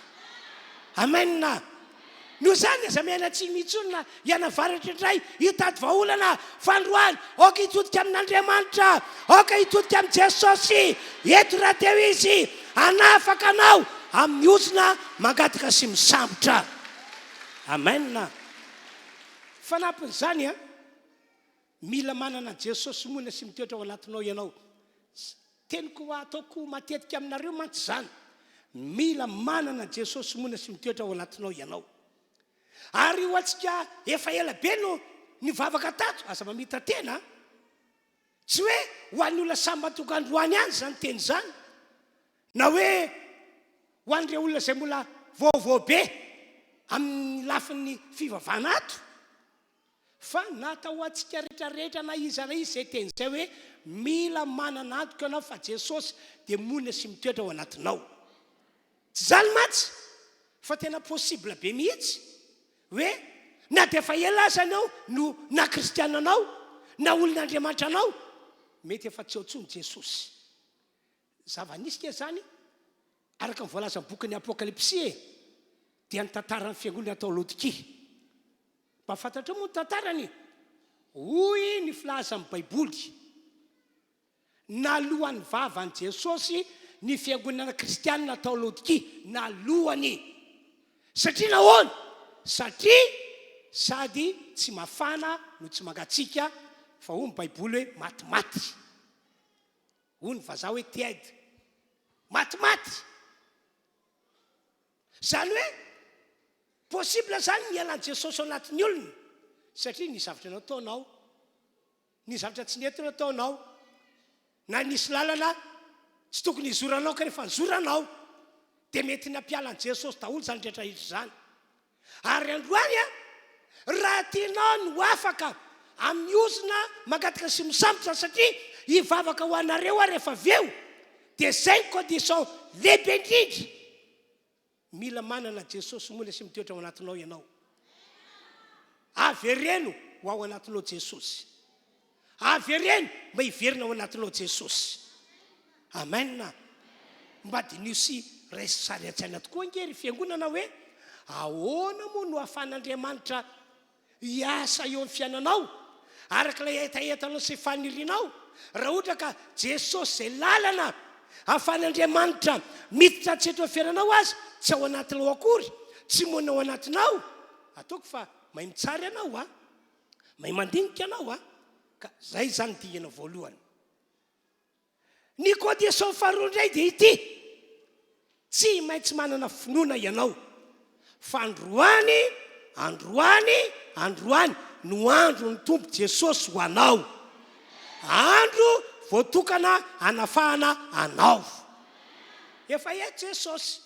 Amen! Noho izany, aza miaina atsimo intsony na hianavaratra indray hitady vahaolana. Fandroany, aoka hitodika amin'Andriamanitra, aoka hitodika amin'i Jesosy. Eto rahateo Izy hanafaka anao amin'ny ozona mangataka sy misambotra. Amen! Fanampin'izany, Mila manana an'i Jesosy monina sy mitoetra ao anatinao ianao. Teniko ataoko matetika aminareo mantsy izany. Mila manana an'i Jesosy monina sy mitoetra ao anatinao ianao. Ary ho antsika efa ela be no nivavaka tato, aza mamita-tena an! Tsy hoe ho an'ny olona sambany tonga androany ihany izany teny izany, na hoe ho an'ireo olona izay mbola vaovao be amin'ny lafiny fivavahana ato. Fa natao ho antsika rehetra rehetra na iza na iza izay teny izay hoe mila manana antoka ianao fa Jesosy dia monina sy mitoetra ao anatinao. Tsy izany mantsy fa tena possible be mihitsy hoe. Na dia efa ela aza ianao no naha kristiana anao, na olon'Andriamanitra anao, mety efa tsy ao intsony Jesosy. Zava-nisy nge izany, araka ny voalazan'ny bokin'ny Apokalypsy e, dia ny tantaran'ny fiangonana tao Laodikia. Mba fantatrao moa ny tantarany? Hoy ny filazan'ny Baiboly, Naloan'ny vavan'i Jesosy ny fiangonana kristianina tao Laodikia. Naloany. Satria nahoana? Satria sady tsy mafana no tsy mangatsiaka, fa hoy ny Baiboly hoe matimaty. Hoy ny vazaha hoe tiède. Matimaty. Izany hoe possible izany ny hialan'i Jesosy ao anatin'ny olona, satria ny zavatra nataonao, ny zavatra tsy nety nataonao, na nisy lalana tsy tokony hizoranao kanefa nizoranao, dia mety nampiala an'i Jesosy daholo izany rehetra rehetra izany. Ary androany an, raha tianao ny ho afaka amin'ny ozona mangataka sy misambotra satria hivavaka ho anareo aho rehefa avy eo, dia izay ny condition lehibe indrindra. Mila manana Jesosy monina sy mitoetra ao anatinao ianao. Avereno ho ao anatinao Jesosy. Avereno mba hiverina ao anatinao Jesosy. Amen. Mba diniho sy raiso sary an-tsaina tokoa ange ry fiangonana hoe ahoana moa no ahafahan'Andriamanitra hiasa eo amin'ny fiainanao araka ilay hetahetanao sy fanirianao raha ohatra ka Jesosy izay lalana ahafahan'Andriamanitra miditra an-tsetra eo amin'ny fiainanao aza tsy ao anatinao akory, tsy monina ao anatinao. Ataoko fa mahay mitsara ianao a! Mahay mandinika ianao a! Ka izay izany ny dingana voalohany. Ny condition faharoa indray dia ity, tsy maintsy manana finoana ianao fa androany, androany, androany no andron'ny Tompo Jesosy ho anao. Andro voatokana hanafahana anao. Efa eto Jesosy.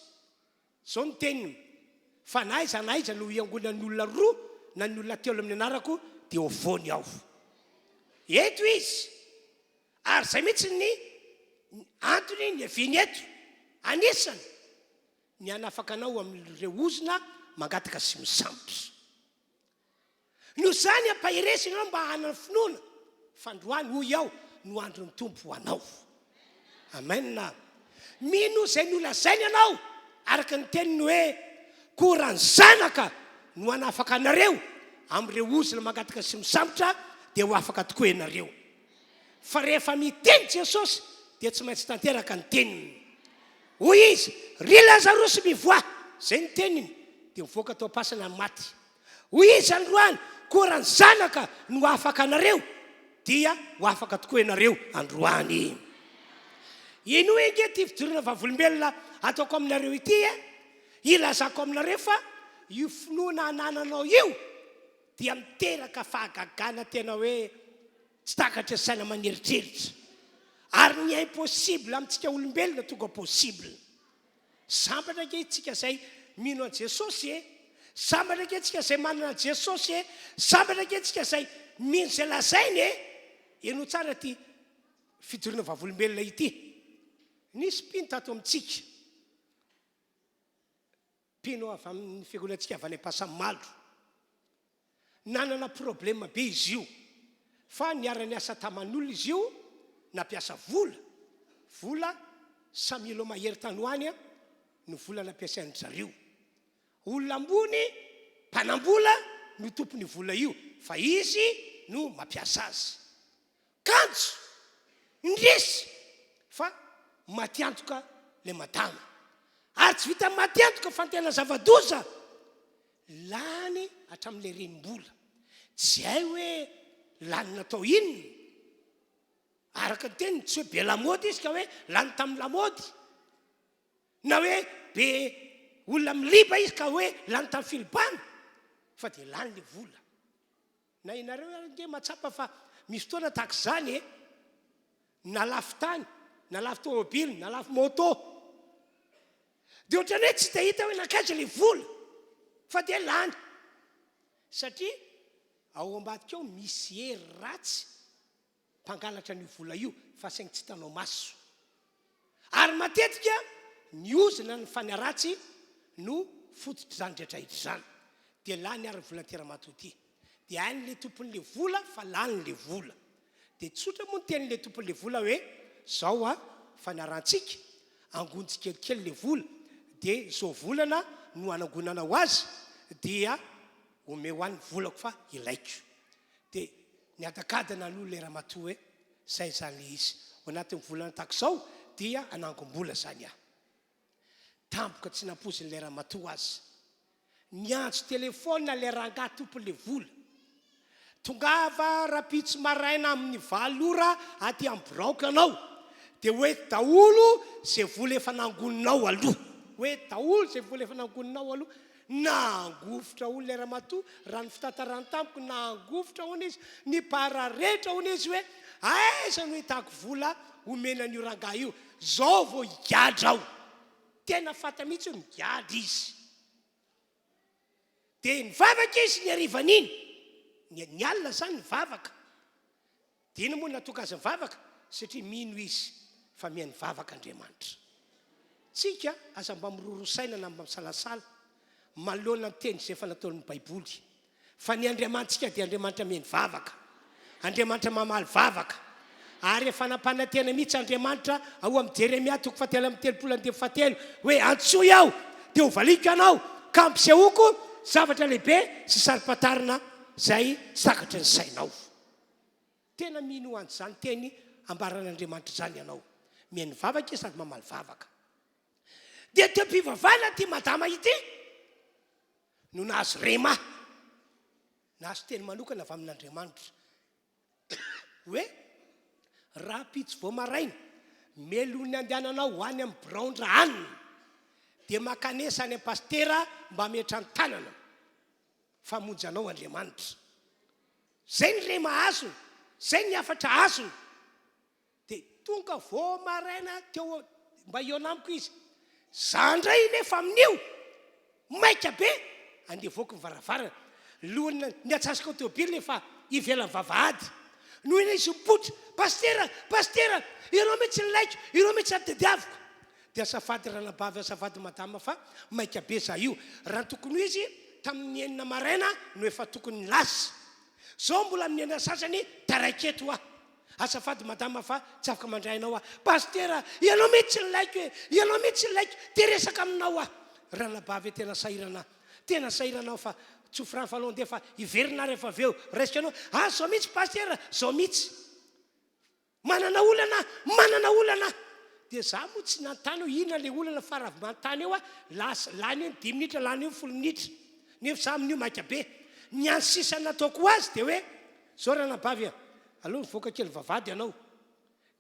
Izao no teniny, Fa na aiza na aiza no hiangonan'ny olona roa na ny olona telo amin'ny anarako, dia eo afovoany aho. Eto Izy. Ary izay mihitsy ny antony niaviany eto. Anisany, ny hanafaka anao amin'ireo ozona mangataka sy misambotra. Noho izany, ampaherezo ianao mba hanana finoana fa androany, hoy aho, no andron'ny Tompo ho anao. Amen. Mino izay nolazainy ianao, araka ny teniny hoe, Koa raha ny Zanaka no hanafaka anareo amin'ireo ozona mangataka sy misambotra, dia ho afaka tokoa ianareo. Fa rehefa miteny Jesosy, dia tsy maintsy tanteraka ny teniny. Hoy Izy, Ry Lazarosy, mivoaha! Izay ny teniny, dia mivoaka tao am-pasana ny maty. Hoy izy androany, Koa raha ny Zanaka no hahafaka anareo, dia ho afaka tokoa ianareo androany. Henoy ange ity fijoroana vavolombelona ataoko aminareo ity e! Hilazako aminareo fa io finoana anananao io dia miteraka fahagagana tena hoe tsy takatry ny saina aman'eritreritra. Ary ny impossible amintsika olombelona tonga possible. Sambatra ange isika izay mino an'i Jesosy e! Sambatra ange isika izay manana an'i Jesosy e! Sambatra ange isika izay mino izay lazainy e! Henoy tsara ity fijoroana vavolombelona ity. Nisy mpino tato amintsika, mpino avy amin'ny fiangonantsika avy any Ampasamalo. Nanana problème be izy io fa niara-niasa taman'olona izy io nampiasa vola, vola cent mille mahery tany ho any no vola nampiasain-dry zareo. Olona ambony, mpanam-bola no tompon'io vola io fa izy no mampiasa azy. Kanjo, indrisy fa matiantoka ilay madama. Ary tsy vitan'ny matiantoka fa ny tena zava-doza, lany hatramin'ilay renim-bola. Tsy hay hoe lany natao inona. Araka ny teniny, tsy hoe be lamaody izy ka hoe lany tamin'ny lamaody. Na hoe be olona miliba izy ka hoe lany tamin'ny filibana. Fa dia lany ilay vola. Na ianareo ary ange mahatsapa fa misy fotoana tahaka izany e! Na lafo tany, na lafo tômôbily, na lafo môtô. Dia ohatran'ny hoe tsy dia hita hoe nankaiza ilay vola fa dia lany. Satria ao ambadika ao misy hery ratsy mpangalatra an'io vola io fa saingy tsy hitanao maso. Ary matetika ny ozona ny fanahy ratsy no fototr'izany rehetra izany. Dia lany ary ny volan'ity ramatoa ity. Dia hain'ilay tompon'ilay vola fa lany ilay vola. Dia tsotra moa ny tenin'ilay tompon'ilay vola hoe, zao an, fanarahantsika, angony tsikelikely ilay vola, dia zao volana no hanangonanao azy, dia omeo ahy ny volako fa ilaiko. Dia niadakadana aloha ilay ramatoa hoe, zay izany ilay izy, ao anatin'ny volana tahaka izao dia hanangom-bola izany aho. Tampoka tsy nampoizin'ilay ramatoa azy. Niantso telefaonina ilay rangahy tompon'ilay vola. Tongava rahampitso maraina amin'ny valo ora aty amin'ny biraoko ianao, dia ho eto daholo izay vola efa nangoninao aloha. Ho eto daholo izay vola efa nangoninao aloha. Nangovitra hono ilay ramatoa, raha ny fitantarany tamiko, nangovitra hono izy, nipararetra hono izy hoe aiza no hitako vola homena an'io rangahy io, zao vao higadra aho. Tena fantany mihitsy hoe migadra izy. Dia nivavaka izy ny harivan'iny, ny ny alina izany nivavaka. Dia inona moa no nahatonga azy nivavaka? Satria mino izy fa mihaino vavaka Andriamanitra. Tsika aza mba miroro saina na mba misalasala manoloana ny teny izay efa nataon'ny Baiboly. Fa ny Andriamanitsika dia Andriamanitra mihaino vavaka. Andriamanitra mamaly vavaka. Ary efa nampanantena mihitsy Andriamanitra ao amin'ny Jeremia toko fahatelo amby telopolo andininy fahatelo hoe antsoy aho dia hovaliko ianao ka hampisehoako zavatra lehibe sy saro-pantarina izay tsy takatry ny sainao. Tena mino an'izany teny ambaran'Andriamanitra izany ianao. Mihaino vavaka izy sady mamaly vavaka. Dia teo am-pivavahana ity madama ity no nahazo rhema, nahazo teny manokana avy amin'Andriamanitra hoe rahampitso vao maraina, melohin'ny andehananao ho any amin'ny biraon-dRahanina, dia mankanesa any amin'ny pasitera mba hametran-tanana fa hamonjy anao Andriamanitra. Zay ny rhema azony, zay ny hafatra azony. Dia tonga vao maraina teo mba hihaona amiko izy. Za indray nefa amin'io maika be andeha hivoaka ny varavarana. Lohan'ny ny atsasaka tôbily efa ivelan'ny vavahady. Noho iny izy mipoitra, Pasitera! Pasitera! Ireo mihitsy ny laiko, ireo mihitsy ny tadiaviko. Dia azafady ranabavy, azafady madama fa maika be za io. Raha ny tokony ho izy, tamin'ny enina maraina no efa tokony lasa. Zao mbola amin'ny enina sasany taraiky eto aho. Azafady madama fa tsy afaka mandray anao aho. Pasitera, ianao mihitsy ny laiko e! Ianao mihitsy ny laiko! Te resaka aminao aho. Ranabavy e, tena sahirana aho. Tena sahirana aho fa tsofy rano fa aleo andeha fa hiverina aho rehefa avy eo. Raisiko anao. Ah, zao mihitsy pasitera, zao mihitsy. Manana olana aho, manana olana aho. Dia za moa tsy nanontany hoe inona ilay olana fa raha vao manontany eo aho, lasa, lany eo ny dimy minitra, lany eo ny folo minitra. Nefa za amin'io maika be. Ny hany sisa nataoko ho azy dia hoe, zao ranabavy a, aleo mivoaka kely vavahady ianao,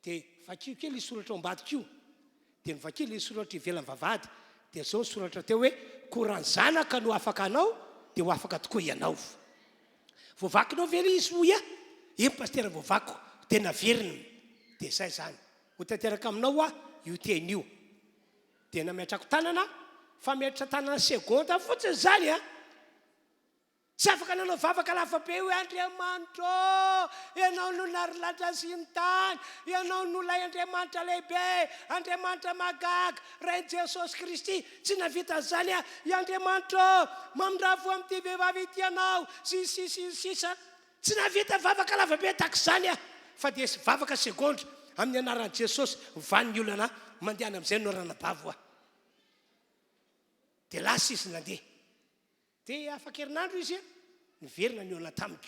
dia vakio kely io soratra ao ambadika io. Dia novakio ilay soratra ivelan'ny vavahady, dia zao ny soratra teo hoe, koa raha ny Zanaka no afaka anao, dia ho afaka tokoa ianao. Voavakinao ve ilay izy hoy aho? Eny pasitera voavakiko. Dia naveriny. Dia izay izany. Ho tanteraka aminao hoa io teny io. Dia nametrako tanana, fa metra-tanana segonda fotsiny izany an! Tsy afaka nanao vavaka lava be hoe Andriamanitra ô, Ianao no narilanitra sy ny tany, Ianao no ilay Andriamanitra lehibe, Andriamanitra mahagaga, Rain'i Jesosy Kristy. Tsy nahavita an'izany aho. I Andriamanitra ô, mamindrà fo amin'ity vehivavy ity Ianao, sy ny sisa sy ny sisa. Tsy nahavita vavaka lava be tahaka izany aho, fa dia vavaka segondra, amin'ny anaran'i Jesosy, mivaha ny olana, mandehana amin'izay no ranabavy hoa. Dia lasa izy nandeha. Dia afaka herinandro izy niverina nihaona tamiko.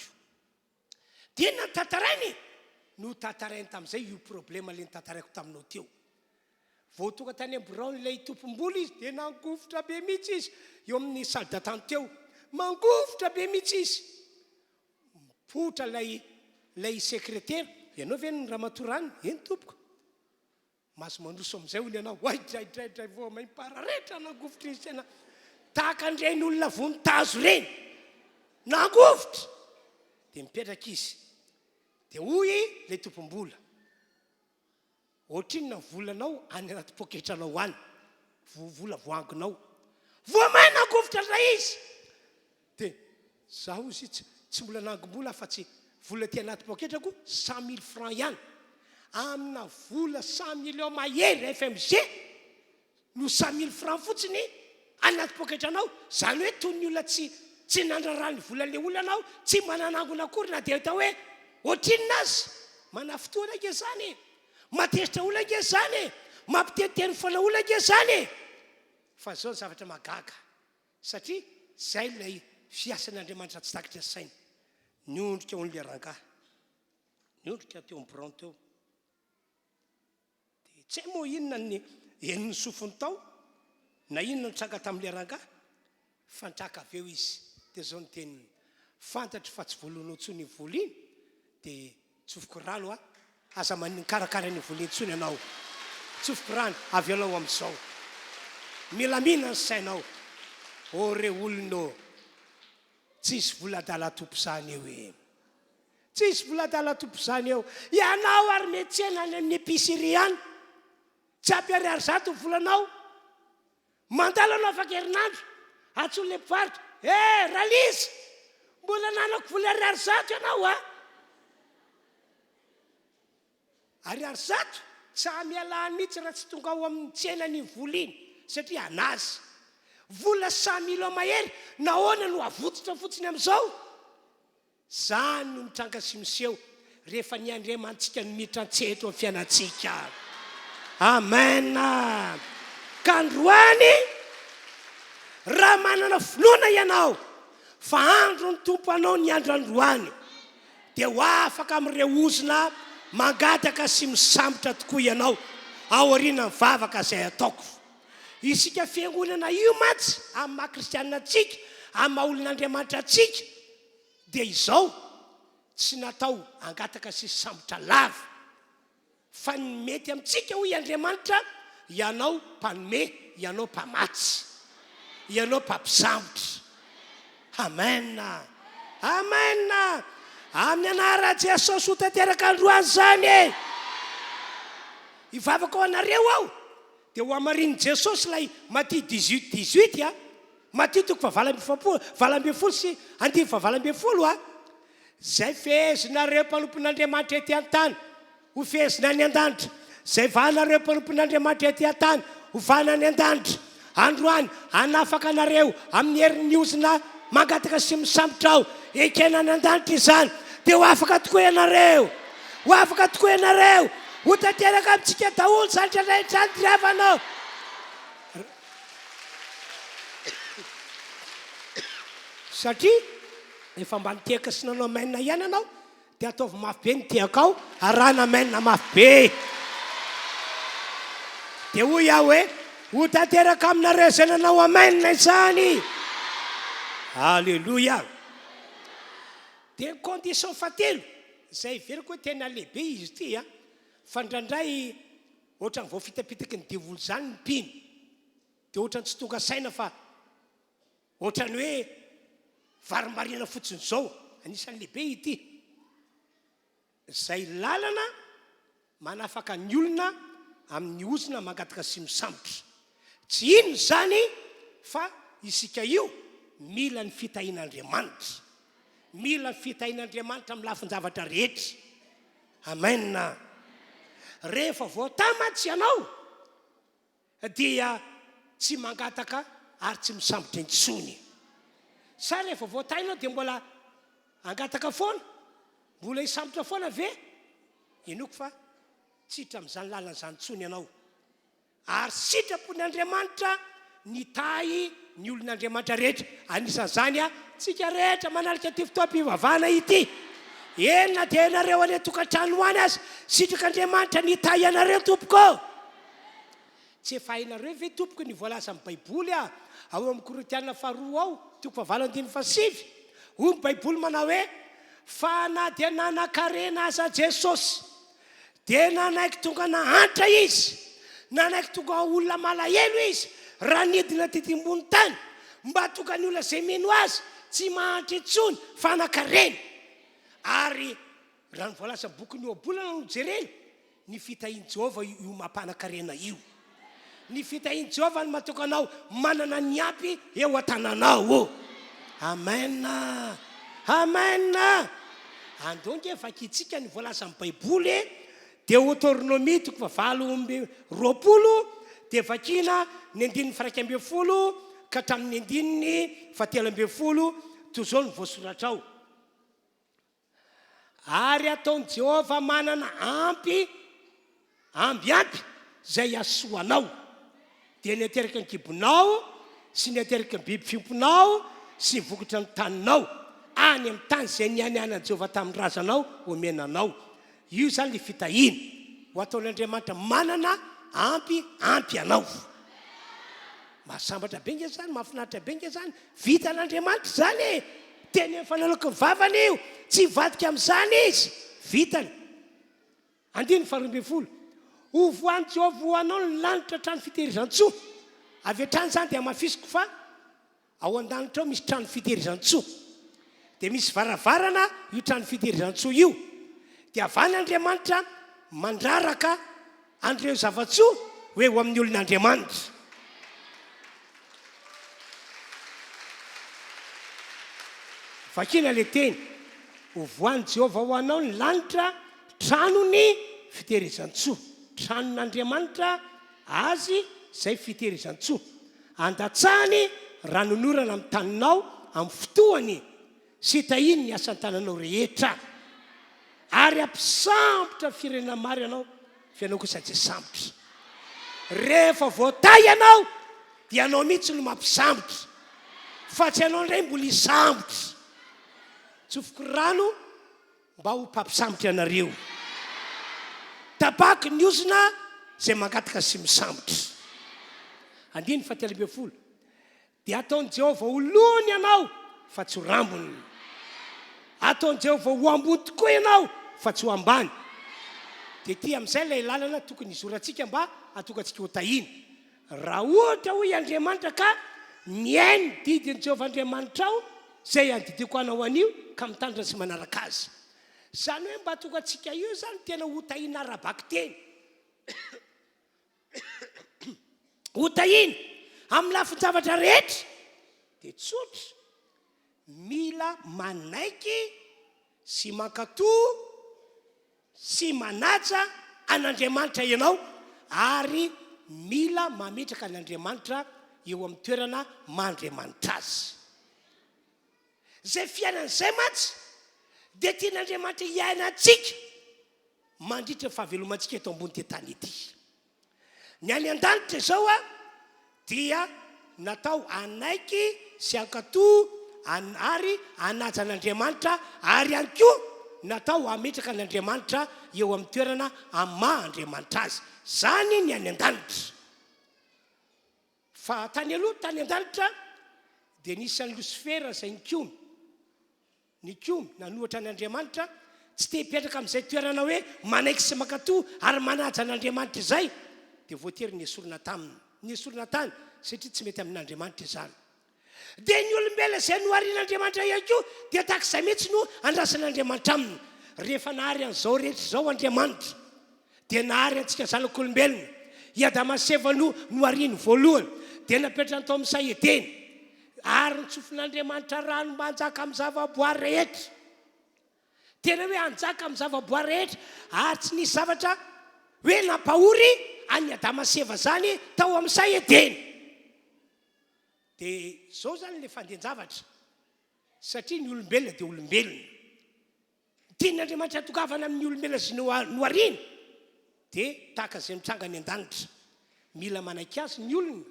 Dia inona no tantarainy e? Notantarainy tamin'izay io problema ilay notantaraiko taminao teo. Vao tonga tany amin'ny biraon'ilay tompom-bola izy dia nangovitra be mihitsy izy eo amin'ny salle d'attente teo. Mangovitra be mihitsy izy. Mipoitra ilay ilay sekretera, ianao ve ny ramatoa rany? Eny tompoko. Mahazo mandroso amin'izay hono ianao. Oay dray dray dray vao may mipararetra nangovitry ny saina tahaka an'ireny olona vonintazo ireny. Nangovitra! Dia mipetraka izy. Dia hoy ilay tompom-bola, Ohatrinona ny volanao any anaty poketranao any? Vola voangonao. Vao may nangovitra indray izy. Dia zaho hozy tsy tsy mbola nangom-bola afa-tsy vola aty anaty poketrako 100 mille francs ihany. Amina vola 100 millions mahery FMG no 100 mille francs fotsiny any anaty poketranao. Izany hoe toy ny olona tsy. Tsy nandrara ny volan'ilay olona aho, tsy mba nanangona akory na dia atao hoe ohatrinona aza. Manafintohina ange izany e! Mahatezitra olona ange izany e! Mampiteniteny foana olona ange izany e! Fa izao ny zavatra mahagaga, satria izay ilay fiasan'Andriamanitra tsy takatry ny saina. Niondrika hono ilay rangahy, niondrika teo amin'ny birao teo. Dia tsy hay moa inona ny henon'ny sofiny tao na inona nitranga tamin'ilay rangahy fa nitraka avy eo izy dia izao ny teniny, fantatro fa tsy voaloanao intsony iny vola iny dia tsofiko rano a, aza mikarakara an'iny vola iny intsony ianao, tsofiko rano, avelao amin'izao. Milamina ny sainao. Ô re olona ô, tsisy vola adala tompo izany eo e. Tsisy vola adala tompo zany eo. Ianao ary miantsena any amin'ny épicerie any. Tsy ampy ariary zato ny volanao. Mandalo anao afaka herinandro. Antsoin'ilay mpivarotra. Eh Raliza! Mbola ananako vola ariary zato ianao a! Ariary zato? Tsy mialà mihitsy raha tsy tonga ao amin'ny tsenany iny vola iny, satria an'azy. Vola cent millions mahery, nahoana no avotsitra fotsiny amin'izao? Izany no mitranga sy miseho rehefa ny Andriamanitsika no miditra an-tsehatra eo amin'ny fiainantsika. Amen! Ka androany, raha manana finoana ianao fa andron'ny Tompo anao ny andro androany, dia ho afaka amin'ireo ozona mangataka sy misambotra tokoa ianao aorianan'ny vavaka izay ataoko. Isika fiangonana io mantsy, amin'ny maha kristianina antsika, amin'ny maha olon'Andriamanitra antsika, Dia izao, tsy natao hangataka sy hisambotra lava, fa ny mety amintsika hoy Andriamanitra, ianao mpanome, ianao mpamatsy, ianao mpampisambotra. Amen! Amen! Amin'ny anaran'i Jesosy ho tanteraka androany izany e! Hivavaka ho anareo aho, dia ho hamarinin'i Jesosy ilay Matia 18 18 a! Matio toko fahavalo amby efapolo, 18 sy andininy fahavalo ambin'ny folo a Izay fehezinareo mpanompon'Andriamanitra ety an-tany, ho fehezina any an-danitra. Izay vahanareo mpanompon'Andriamanitra ety an-tany, ho vahana any an-danitra. Androany, hanafaka anareo amin'ny herin'ny ozona mangataka sy misambotra aho. Ekena any an-danitra izany, dia ho afaka tokoa ianareo. Ho afaka tokoa ianareo. Ho tanteraka amintsika daholo izany rehetra izany, ry havana. Satria efa mba nitehaka sy nanao amen ihany ianao dia ataovy mafy be ny tehakao arahana amen mafy be. Dia hoy aho hoe ho tanteraka aminareo izay nanao amen izany. Alléluia. Dia ny condition fahatelo izay heveriko hoe tena lehibe izy ity a, fa indraindray Ohatran'ny voafitapitaky ny devoly izany ny mpino. Dia ohatran'ny tsy tonga saina fa ohatran'ny hoe varimbariana fotsiny izao. Anisan'ny lehibe ity. Izay lalana manafaka ny olona amin'ny ozona mangataka sy misambotra. Tsy inona izany fa isika io mila ny fitahian'Andriamanitra. Mila ny fitahian'Andriamanitra amin'ny lafin-javatra rehetra. Amen. Rehefa voatahy mantsy ianao dia tsy mangataka ary tsy misambotra intsony. Sa rehefa voatahy ianao dia mbola hangataka foana? Mbola hisambotra foana ve? Inoako fa tsy hiditra amin'izany lalana izany intsony ianao. Ary sitrapon' Andriamanitra nitahy ny olon' Andriamanitra rehetra, anisan'izany tsika rehetra manalika ity fotoam-pivavahana ity. Eny na dia ianareo any an-tokantrano any aza, sitrak' Andriamanitra ny hitahy anareo tompoko ô! Tsy efa hainareo ve tompoko ny voalazan'ny Baiboly ao amin'ny Korintiana faharoa ao, toko fahavalo andininy fahasivy? Hoy ny Baiboly manao hoe, Fa na dia nanan-karena aza Jesosy, Dia nanaiky tonga nahantra izy, nanaiky tonga olona malahelo izy raha nidina tety ambony tany, mba hahatonga ny olona izay mino azy tsy mahantra intsony fa hanan-karena. Ary raha ny voalazan'ny bokin'ny Ohabolana no jerena, ny fitahian'i Jehovah io mampanan-karena io. Ny fitahian'i Jehovah no mahatonga anao manana ny ampy eo an-tananao. Amen. Amen. Andao ange vakintsika ny voalazan'ny Baiboly e. Deoteronomia toko fahavalo amby roapolo dia vakina ny andininy faha-iraika ambin'ny folo ka hatramin'ny andininy fahatelo ambin'ny folo. Toy izao no voasoratra ao, Ary hataon'i Jehovah manana ampy amby ampy izay hahasoa anao, dia ny hateraky ny kibonao sy ny hateraky ny biby fiompinao sy ny vokatry ny taninao, any amin'ny tany izay nianianan'i Jehovah tamin'ny razanao homena anao. Io izany ilay fitahiana ho ataon'Andriamanitra manana ampy ampy anao. Mahasambatra be nge zany, mahafinaritra be nge zany. Vitan'Andriamanitra izany e! Teny mifanaloky ny vavany io, tsy hivadika amin'izany izy. Vitany. Andininy faharoa ambin'ny folo. Ho voan'i Jehovah ho anao ny lanitra trano fitehirizan-tsoa. Avy hatrany izany dia hamafisiko fa Ao an-danitra ao misy trano fitehirizan-tsoa. Dia misy varavarana io trano fitehirizan-tsoa io. Dia avy any Andriamanitra mandraraka an'ireo zava-tsoa ho eo amin'ny olon'Andriamanitra. Vakina ilay teny, Ho voan'i Jehovah ho anao ny lanitra, tranony fitehirizan-tsoa. Tranon'Andriamanitra azy izay fitehirizan-tsoa. Andatsahany ranonorana amin'ny taninao amin'ny fotoany sy tahiany ny asan-tananao rehetra. Ary hampisambotra firenena maro ianao, fa ianao kosa tsy hisambotra. Rehefa voatahy ianao, dia ianao mihitsy no mampisambotra, fa tsy ianao indray mbola hisambotra. Tsofiko rano. Mba ho mpampisambotra ianareo. Tapaky ny ozona izay mangataka sy misambotra. Andininy fahatelo ambin'ny folo. Dia hataon'i Jehovah ho lohany ianao, fa tsy ho rambony. Hataon'i Jehovah ho ambony tokoa ianao, fa tsy ho ambany. Dia ity amin'izay ilay lalana tokony hizorantsika mba hahatonga antsika ho tahiana. Raha ohatra, hoy Andriamanitra, ka mihaino ny didin'i Jehovah Andriamanitrao, izay andidiako anao anio, ka mitandrina sy manaraka azy. Izany hoe mba tonga antsika io izany tena ho tahiana ara-bakiteny. Ho tahiana amin'ny lafin-javatra rehetra. Dia tsotra, mila manaiky sy mankatò sy manaja an'Andriamanitra ianao ary mila mametraka an'Andriamanitra eo amin'ny toerana maha Andriamanitra azy. Izay fiainana izay mantsy dia tian'Andriamanitra hiainantsika mandritra ny fahavelomantsika eto ambony tany ity. Ny any an-danitra izao dia natao hanaiky sy hankatò ary hanaja an'Andriamanitra ary ihany koa natao hametraka an'Andriamanitra eo amin'ny toerana amin'ny maha Andriamanitra azy. Izany ny any an-danitra. Fa tany aloha, tany an-danitra, dia nisy an'i Losifera izay nikomy. Nikomy, nanohatra an' Andriamanitra, tsy te hipetraka amin'izay toerana hoe manaiky sy mankatò ary manaja an' Andriamanitra izay, dia voatery nesorina taminy. Nesorina tany, satria tsy mety amin' Andriamanitra izany. Dia ny olombelona izay noharian' Andriamanitra ihany koa dia tahaka izay mihitsy no andrasan' Andriamanitra aminy. Rehefa nahary an'izao rehetra izao Andriamanitra, dia nahary antsika zanak'olombelona. I Adama sy Eva no nohariany voalohany, dia napetrany tao amin'ny saha Edena. Ary notsofin'Andriamanitra rano mba hanjaka amin'ny zavaboary rehetra. Tena hoe hanjaka amin'ny zavaboary rehetra, ary tsy nisy zavatra hoe nampahory an'i Adama sy Eva izany tao amin'ny saha Edena. Dia izao izany ilay fandehan-javatra, satria ny olombelona dia olombelona. Tian'Andriamanitra hatongavana amin'ny olombelona izay nohariny dia tahaka izay mitranga any an-danitra. Mila manaiky Azy ny olona,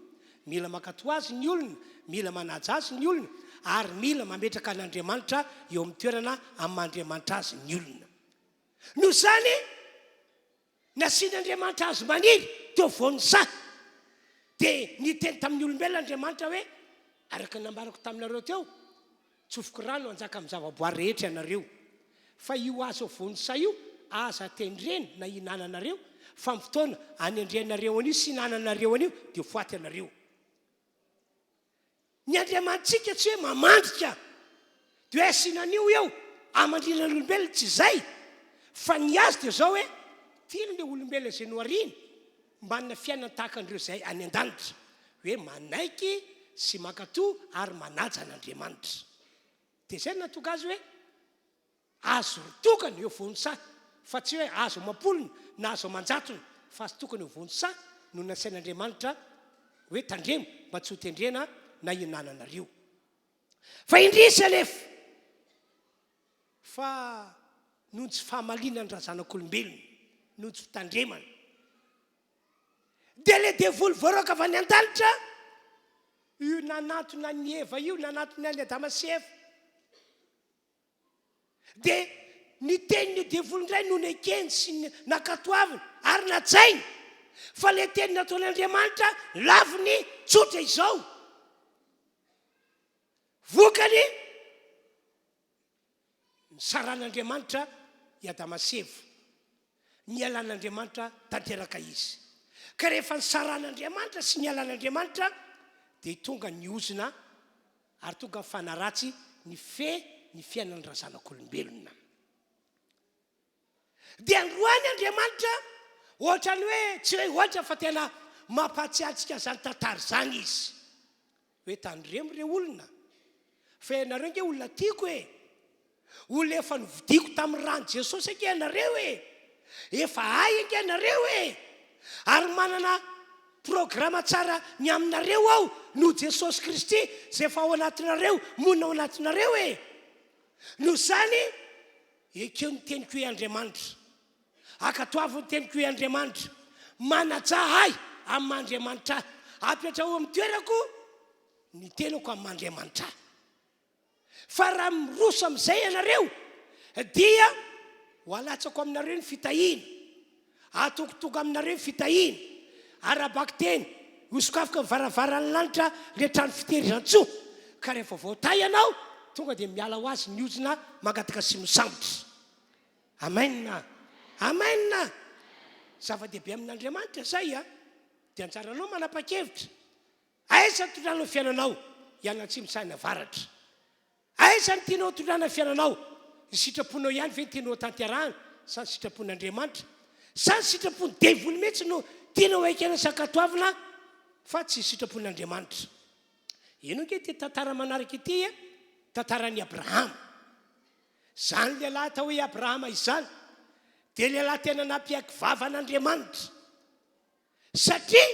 mila mankatò Azy ny olona, mila manaja Azy ny olona, ary mila mametraka an'Andriamanitra eo amin'ny toerana amin'ny maha Andriamanitra Azy ny olona. Noho izany, Nasian'Andriamanitra hazo maniry teo afovoan'ny saha. Dia niteny tamin'ny olombelona Andriamanitra hoe, Araka ny nambarako taminareo teo, tsofiko rano hanjaka amin'ny zavaboary rehetra ianareo. Fa io hazo afovoan'ny saha io, aza tendrena na ihinananareo, fa amin'ny fotoana anendrenareo an'io sy ihinananareo an'io, dia ho faty ianareo. Ny Andriamanitsika tsy hoe mamandrika dia hoe asiana an'io eo hamandrihana ny olombelona, tsy izay, fa ny azy dia izao hoe tiany ilay olombelona izay nohariany mba hanana fiainana tahaka an'ireo izay any an-danitra, hoe manaiky sy mankatò ary manaja an'Andriamanitra. Dia izay no nahatonga azy hoe Azo tokana eo voan'ny saha, fa tsy hoe azo amam-polony na azo aman-jatony, fa azo tokana eo voan'ny saha no nasain'Andriamanitra hoe tandremo mba tsy ho tendrena na hihinananareo. Fa indrisy anefa fa noho ny tsy fahamalinan'ny razanak'olombelona, noho ny tsy fitandremana, dia ilay devoly voaroaka avy any an-danitra io nanantona an'i Eva io, nanantona an'i Adama sy Eva. Dia ny tenin'io devoly indray no nekeny sy nankatoaviny ary najainy, fa ilay teny nataon'Andriamanitra laviny tsotra izao. Vokany, nisaran'Andriamanitra i Adama sy Eva. Nialan'Andriamanitra tanteraka izy. Ka rehefa nisaran'Andriamanitra sy nialan'Andriamanitra, dia tonga ny ozona ary tonga fanaratsy nifehy ny fiainan'ny razanak'olombelona. Dia androany Andriamanitra ohatran'ny hoe, tsy hoe ohatra fa tena mampahatsiahy antsika an'izany tantara izany Izy. Hoe tandremo re olona, fa ianareo ange olona tiako e! Olona efa novidiako tamin'ny ran'i Jesosy ange ianareo e! Efa ahy ange ianareo e! Ary manana programa tsara ny aminareo aho noho Jesosy Kristy izay efa ao anatinareo, monina ao anatinareo e! Noho izany, ekeo ny teniko hoe Andriamanitra. Ankatoavo ny teniko hoe Andriamanitra. Manajà ahy amin'ny maha Andriamanitra ahy. Apetraho amin'ny toerako ny tenako amin'ny maha Andriamanitra ahy. Fa raha miroso amin'izay ianareo, dia ho alatsako aminareo ny fitahiana, hataoko tonga aminareo ny fitahiana, ara-bakiteny, hosokafiko ny varavaran'ny lanitra ilay trano fitehirizan-tsoa, ka rehefa voatahy ianao, tonga dia miala ho azy ny ozona mangataka sy misambotra. Amen! Amen! Zava-dehibe amin'Andriamanitra izay a! Dia anjaranao manapa-kevitra. Aiza ny tondrana ny fiainanao? Hianatsimo sa hianavaratra? Aiza ny tianao tondrana ny fiainanao? Ny sitraponao ihany ve no tianao hotanterahana sa ny sitrapon'Andriamanitra? Sa ny sitrapon'ny devoly mihitsy no tianao ekena sy ankatoavina fa tsy ny sitrapon'Andriamanitra? Henoy ange ity tantara manaraka ity e, tantaran'i Abrahama. Izany lehilahy atao hoe Abrahama izany dia lehilahy tena nampiaiky vava an'Andriamanitra. Satria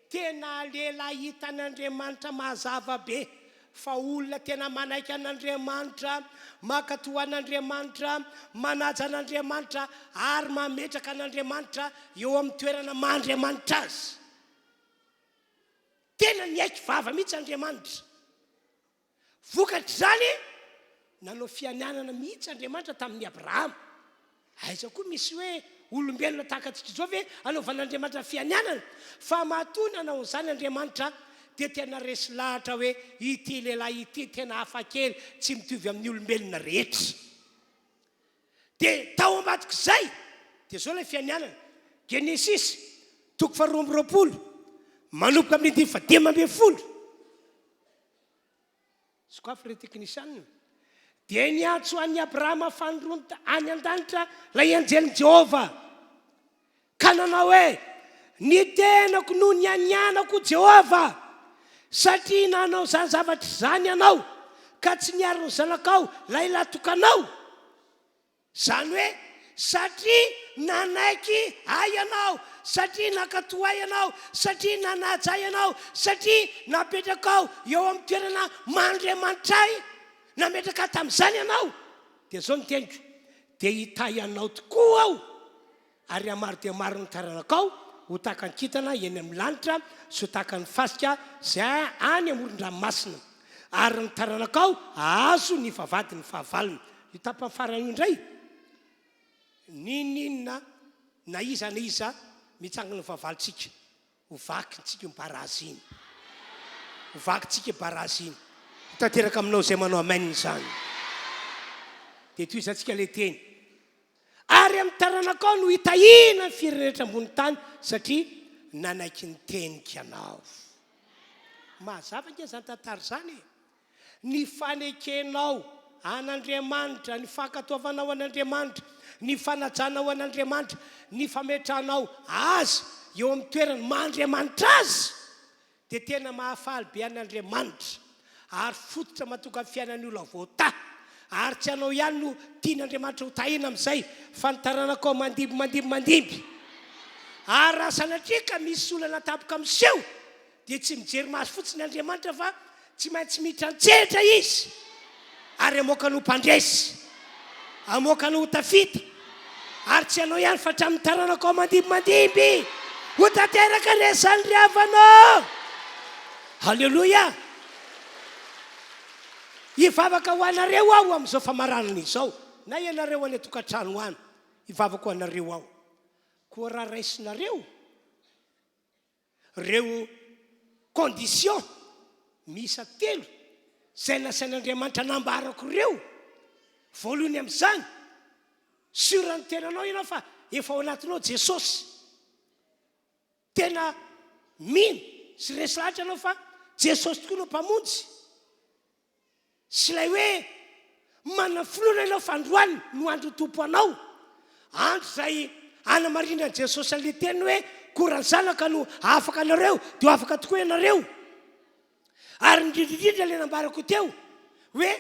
tena lehilahy hitan'Andriamanitra mazava be fa olona tena manaiky an'Andriamanitra, mankatò an'Andriamanitra, manaja an'Andriamanitra ary mametraka an'Andriamanitra eo amin'ny toerana maha Andriamanitra azy. Tena niaiky vava mihitsy Andriamanitra. Vokatr'izany, nanao fianianana mihitsy Andriamanitra tamin'i Abrahama. Aiza koa misy hoe olombelona tahaka antsika izao ve anaovan'Andriamanitra fianianana? Fa matoa nanao an'izany Andriamanitra, dia tena resy lahatra hoe ity lehilahy ity tena hafakely, tsy mitovy amin'ny olombelona rehetra. Dia tao ambadik'izay, dia izao ilay fianianana, Genesisy, toko faharoa amby 20, manomboka amin'ny andininy fahadimy ambin'ny folo. Sokafy ry teknisianina. Dia niantso an'i Abrahama fanindroany any an-danitra ilay anjelin'i Jehovah, ka nanao hoe, Ny tenako no nianianako, Jehovah, satria nanao izany zavatra izany ianao, ka tsy niaro ny zanakao lahilatokanao. Izany hoe, satria nanaiky Ahy ianao, satria nankatò Ahy ianao, satria nanaja Ahy ianao, satria napetrakao eo amin'ny toerana maha Andriamanitra Ahy, nametraka Ahy tamin'izany ianao, dia izao no teniko, dia hitahy anao tokoa Aho, ary hamaro dia maro ny taranakao, ho tahaka ny kintana eny amin'ny lanitra sy ho tahaka ny fasika izay any amoron-dranomasina, ary ny taranakao hahazo ny vavahadin'ny fahavalony. Io tapany farany io indray, n'inon'inona na iza na iza mitsangana ho fahavalontsika, ho vakintsika io barazy iny. Ho vakintsika io barazy iny. Ho tanteraka aminao izay manao amen izany. Dia tohizantsika ilay teny. Ary amin'ny taranakao no hitahiana ny firenena ambony tany, satria nanaiky ny teniko ianao. Mazava ange izany tantara izany e! Ny fanekenao an'Andriamanitra, ny fankatoavanao an'Andriamanitra, ny fanajanao an'Andriamanitra, ny fametrahanao Azy eo amin'ny toerany maha Andriamanitra Azy, dia tena mahafaly be an'Andriamanitra ary fototra mahatonga ny fiainan'ny olona voatahy. Ary tsy anao ihany no tian'Andriamanitra ho tahina amin'izay fa ny taranakao mandimby mandimby mandimby. Ary raha sanatria ka misy olana tampoka miseho dia tsy mijery maso fotsiny Andriamanitra fa. Tsy maintsy miditra an-tsehatra izy ary hamoaka ny ho mpandresy, hamoaka ny ho tafita, ary tsy ianao ihany fa hatramin'ny taranakao mandimby mandimby. Ho tanteraka re izany ry havana ô! Aleloia! Hivavaka ho anareo aho amin'izao famaranana izao, na ianareo any an-tokantrano any, hivavaka ho anareo aho. Koa raha raisinareo Ireo conditions miisa telo izay nasain'Andriamanitra nambarako ireo, voalohany amin'izany, sur ny tenanao ianao fa efa ao anatinao Jesosy. Tena mino sy resy lahatra ianao fa Jesosy tokoa no Mpamonjy. Sy ilay hoe manana finoana ianao fa androany no andron'ny Tompo anao, andro izay hanamarinan'i Jesosy an'ilay teniny hoe koa raha ny Zanaka no hahafaka anareo dia ho afaka tokoa ianareo. Ary indrindra indrindra ilay nambarako teo hoe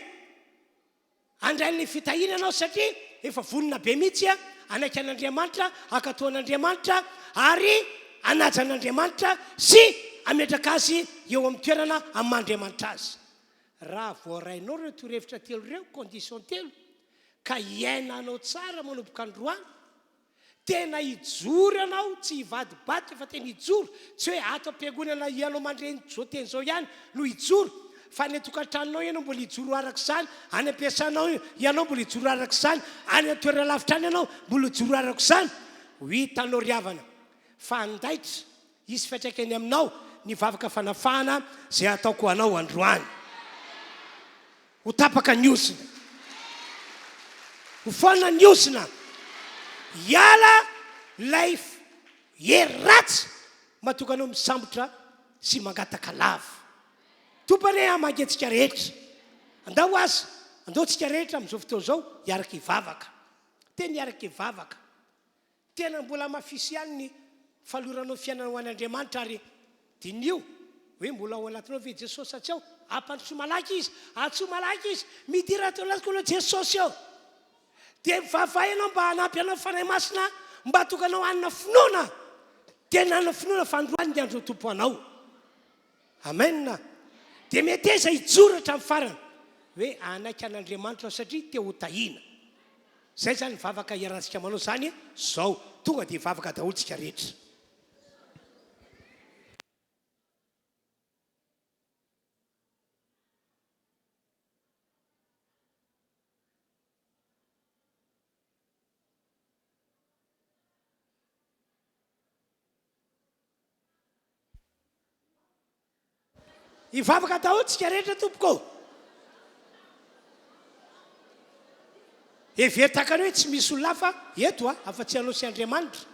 handray ny fitahiana ianao satria efa vonona be mihitsy hanaiky an'Andriamanitra, hankatò an'Andriamanitra ary hanaja an'Andriamanitra sy hametraka azy eo amin'ny toerana amin'ny maha Andriamanitra azy. Raha voarainao ireo torohevitra telo ireo, condition telo, ka hiainanao tsara manomboka androany, tena hijoro ianao, tsy hivadibadika fa tena hijoro, tsy hoe ato am-piangonana ianao mandre izao teny izao ihany no hijoro, fa any an-tokantranonao ianao mbola hijoro araka izany, any am-piasanao ianao mbola hijoro araka izany, any an-toerana lavitra any ianao mbola hijoro araka izany. Ho hitanao ry havana fa handaitra Hisy fiantraikany aminao ny vavaka fanafahana izay hataoko ho anao androany. Ho tapaka ny ozona. Ho foana ny ozona. Hiala ilay hery ratsy mahatonga anao misambotra sy mangataka lava. Tompo anie hamangy antsika rehetra. Andao aza, andao tsika rehetra amin'izao fotoana izao hiaraka hivavaka. Tena hiaraka hivavaka. Tena mbola hamafiso ihany ny faloranao fiainana ho an'Andriamanitra ary diniho hoe mbola ao anatinao ve Jesosy sa tsy ao? Ampandrosoy malaky Izy, antsoy malaky Izy, midira ato anatiko aloha Jesosy ô! Dia mivavaha ianao mba hanampy anao Fanahy Masina mba hahatonga anao hanana finoana, tena hanana finoana fa androany ny andron'ny Tompo anao. Amen! Dia meteza hijoro hatramin'ny farany hoe hanaiky an'Andriamanitra aho satria te ho tahiana. Zay zany vavaka iarahantsika manao zany zao. Tonga dia hivavaka daholo tsika rehetra. Hivavaka daholo tsika rehetra tompoko ô. Hevero tahaka ny hoe tsy misy olona hafa eto a, afa-tsy ianao sy Andriamanitra.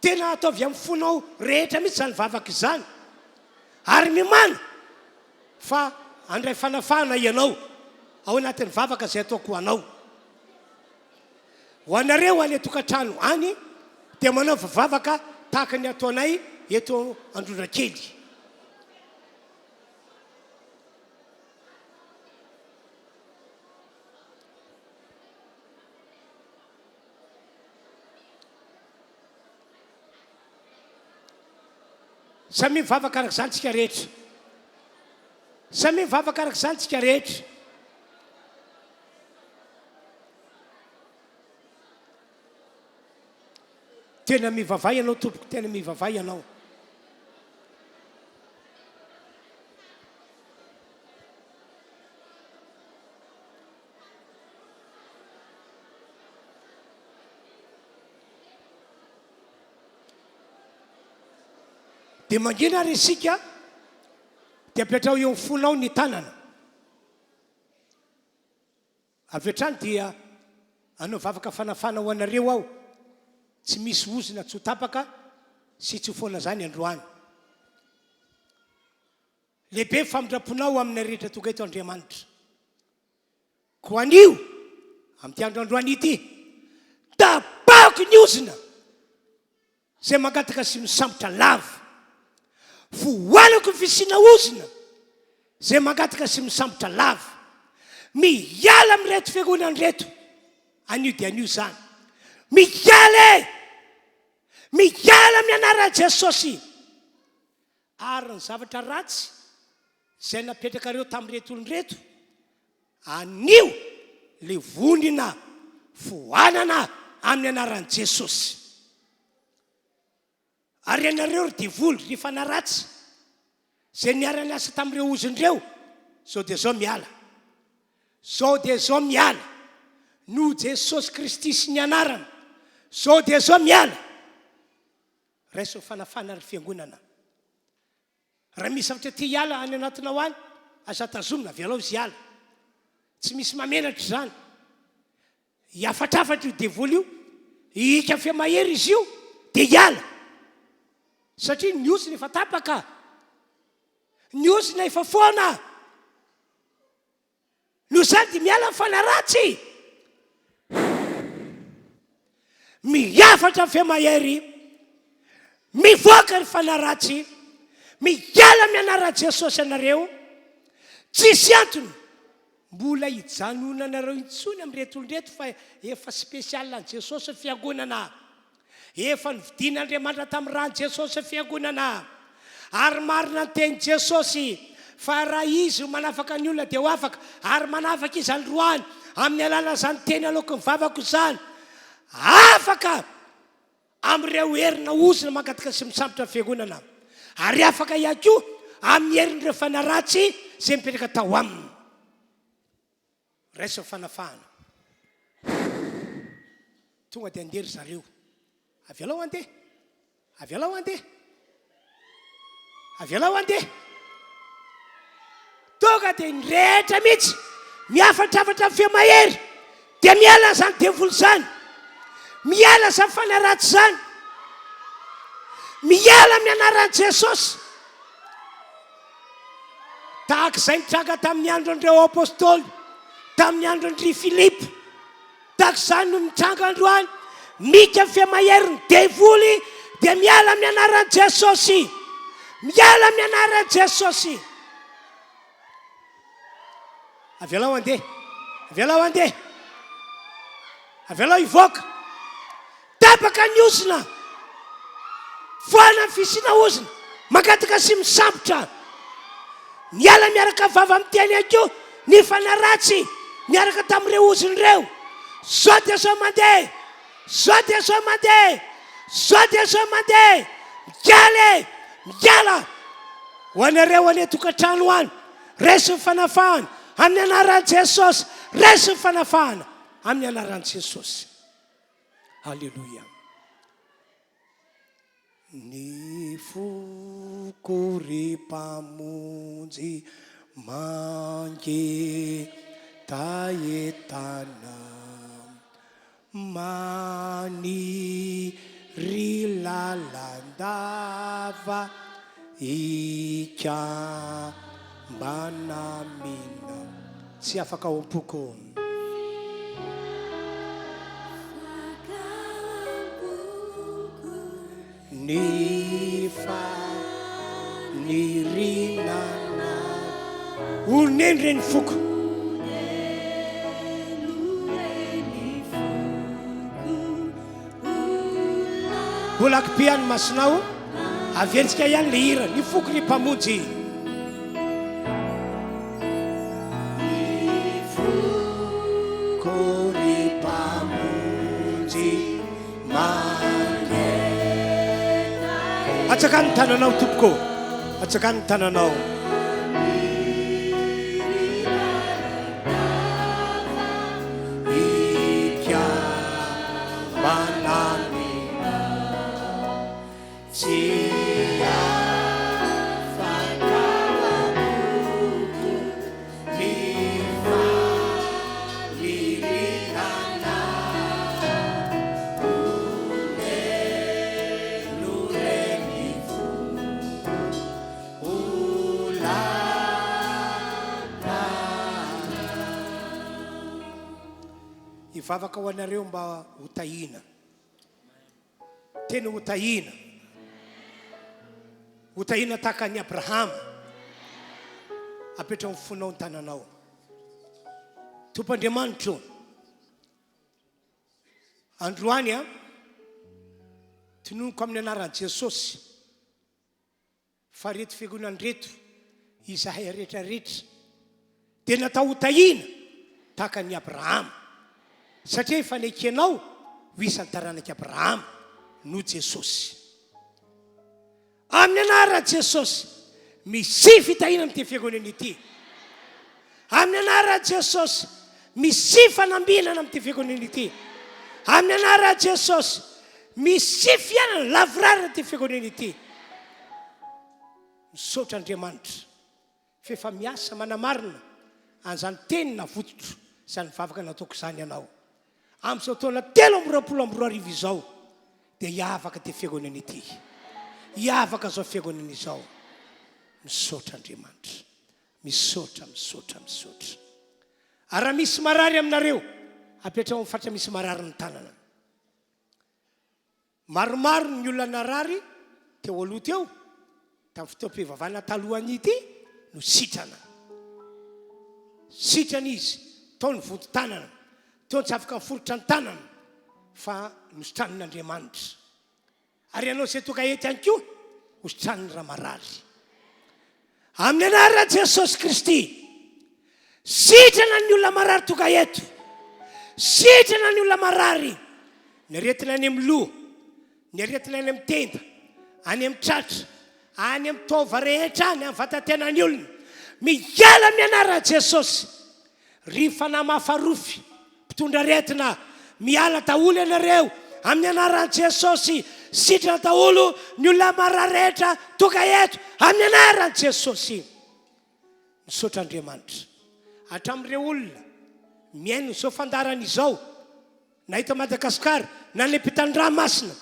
Tena ataovy amin'ny fonao rehetra mihitsy izany vavaka izany. Ary miomàna fa handray fanafahana ianao ao anatin'ny vavaka izay ataoko ho anao. Ho anareo any an-tokantrano any dia manaova vavaka tahaka ny ataonay eto Androndrakely. Samia mivavaka araka izany tsika rehetra. Samia mivavaka araka izany tsika rehetra. Tena mivavaha ianao tompoko, tena mivavaha ianao. Dia mangina ary isika, dia apetraho eo amin'ny fonao ny tanana. Avy hatrany dia hanao vavaka fanafana ho anareo aho, tsy misy ozona tsy ho tapaka sy tsy ho foana izany androany. Lehibe ny famindram-ponao aminay rehetra tonga eto Andriamanitra. Koa anio, amin'ity andro androany ity, tapahako ny ozona Izay mangataka sy misambotra lava. Voalako ny fisiana ozona. Izay mangataka sy misambotra lava. Miala amin'ireto fiangonana ireto. Anio dia anio izany. Miala e! Miala amin'ny anaran'i Jesosy. Ary ny zavatra ratsy izay napetrakareo tamin'ireto olona ireto, anio levonina foanana amin'ny anaran'i Jesosy. Ary ianareo ry devoly, ry fanahy ratsy, izay niara-niasa tamin'ireo ozona ireo, izao dia izao miala. Izao dia izao miala. Noho Jesosy Kristy sy ny anarany. Izao dia izao miala. Raiso ny fanafahana ry fiangonana. Raha misy zavatra te hiala any anatinao any, aza tazomina, avelao izy hiala. Tsy misy mahamenatra izany. Hiafatrafatra io devoly io, hihika feo mahery izy io, dia hiala. Satria ny ozona efa tapaka. Ny ozona efa foana. Noho izany dia miala ny fanahy ratsy. Miafatra ny feo mahery. Mivoaka ny fanahy ratsy. Miala amin'ny anaran'i Jesosy ianareo. Tsisy antony mbola hijanonanareo intsony amin'ireto olona ireto fa efa spécial an'i Jesosy ny fiangonana. Efa novidian'Andriamanitra tamin'ny ran'i Jesosy ny fiangonana. Ary marina ny tenin'i Jesosy fa raha Izy no manafaka ny olona dia ho afaka, ary manafaka Izy androany amin'ny alalan'izany teny aloaky ny vavako izany. Afaka amin'ireo herina ozona mangataka sy misambotra ny fiangonana, ary afaka ihany koa amin'ny herin'ireo fanahy ratsy izay mipetraka tao aminy. Raiso ny fanafahana. Tonga dia andeha ry zareo. Avelao handeha. Avelao handeha. Avelao handeha. Tonga dia ny rehetra mihitsy miafatrafatra ny feo mahery dia miala izany devoly izany. Miala izany fanahy ratsy izany. Miala amin'ny anaran'i Jesosy. Tahaka izay nitranga tamin'ny andron'ireo apostoly, tamin'ny andron-dry Filipo. Tahaka izany no mitranga androany. Mika ny feo mahery ny devoly dia miala amin'ny anaran'i Jesosy. Miala amin'ny anaran'i Jesosy. Avelao handeha. Avelao handeha. Avelao hivoaka. Tapaka ny ozona. Foana ny fisiana ozona. Mangataka sy misambotra. Miala miaraka vava miteny ihany koa ny fanahy ratsy niaraka tamin'ireo ozona ireo. Zao dia zao mandeha. Zao dia zao mandeha. Zao dia zao mandeha. Miala e! Miala! Ho anareo any an-tokantrano any, raiso ny fanafahana amin'ny anaran'i Jesosy. Raiso ny fanafahana amin'ny anaran'i Jesosy. Aleloia. Ny foko ry Mpamonjy mangetahetana Maniry lalandava Ikambana amina Tsy afaka ao am-poko. Ny faniriana Oneno re ny foko. Mbola akipihany masonao, averintsika ihany le hira, ny foko ry Mpamonjy. Ny foko ry Mpamonjy mangetaheta. Atsakano ny tananao tompoko, atsakano ny tananao. Hivavaka ho anareo mba ho tahiana. Tena ho tahiana. Ho tahiana tahaka an'i Abrahama. Apetraho ny fonao ny tananao. Tompo Andriamanitro, androany an, tononiko amin'ny anaran'i Jesosy. Fa reto fiangonana reto, izahay rehetra rehetra dia natao ho tahiana tahaka an'i Abrahama, satria efa nekenao ho isan'ny taranak'i Abrahama noho Jesosy. Amin'ny anaran'i Jesosy, misia fitahiana amin'ity fiangonana ity. Amin'ny anaran'i Jesosy, misia fanambinana amin'ity fiangonana ity. Amin'ny anaran'i Jesosy, misia fiainana lavorary amin'ity fiangonana ity. Misaotra Andriamanitra fa efa miasa manamarina an'izany teny navototro izany vavaka nataoko izany ianao. Amin'izao taona 2023 izao dia hiavaka ity fiangonana ity. Hiavaka izao fiangonana izao. Misaotra Andriamanitra. Misaotra, misaotra, misaotra. Ary raha misy marary aminareo, apetraho amin'ny faritra misy marary ny tanana. Maromaro ny olona narary teo aloha teo, tamin'ny fotoam-pivavahana talohan'ity no sitrana. Sitrana izy, tao ny vonton-tanana, teo ny tsy afaka niforitra ny tanana, fa nositranin'Andriamanitra. Ary ianao izay tonga eto ihany koa, hositraniny raha marary. Amin'ny anaran'i Jesosy Kristy, sitrana ny olona marary tonga eto. Sitrana ny olona marary. Ny aretina any amin'ny loha, ny aretina any amin'ny tenda, any amin'ny tratra, any amin'ny taova rehetra any, amin'ny vatatenan'ny olona. Miala amin'ny anaran'i Jesosy. Ry fanahy mafarofy, mpitondra aretina, miala daholo ianareo amin'ny anaran'i Jesosy, sitrana daholo ny olona marary rehetra tonga eto amin'ny anaran'i Jesosy. Misaotra Andriamanitra. Hatramin'ireo olona mihaino izao fandaharana izao, na eto Madagasikara na any ampitan-dranomasina,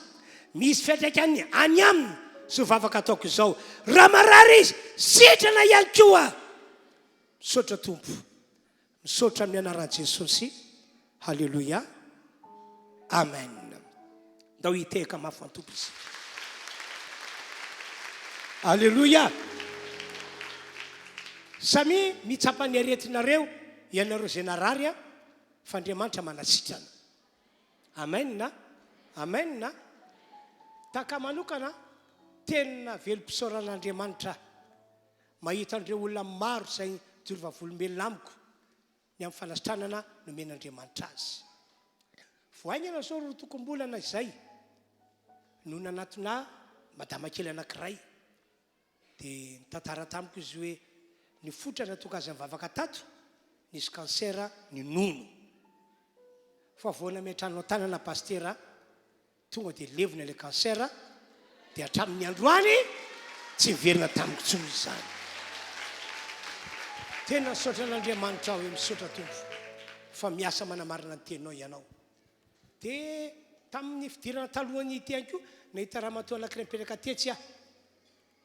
misy fiantraikany any aminy izao vavaka ataoko izao. Raha marary izy, sitrana ihany koa. Misaotra Tompo. Misaotra amin'ny anaran'i Jesosy. Haleloia. Amen. Ndao hitehaka mafy ho an'ny Tompo isika. Aleloia. Samia mitsapa ny aretinareo ianareo izay narary a, fa Andriamanitra manasitrana. Amen. Amen. Taka manokana tena velom-pisaorana Andriamanitra aho. Mahita an'ireo olona maro izay nijoro vavolombelona amiko ny amin'ny fanasitranana nomen'Andriamanitra azy. Vao haingana izao roatokom-bolana izay no nanatona ahy madama kely anankiray dia nitantara tamiko izy hoe ny fotra nahatonga azy nivavaka tato nisy cancer ny nono fa vao nametrahana tanana pasitera Tonga dia levona ilay cancer dia hatramin'ny androany tsy niverina tamiko intsony izany. Tena misaotra an'Andriamanitra aho hoe misaotra Tompo fa miasa manamarina ny teninao Ianao. Dia tamin'ny fidirana talohan'ny ity ihany koa nahita ramatoa anankiray mipetraka tetsy aho.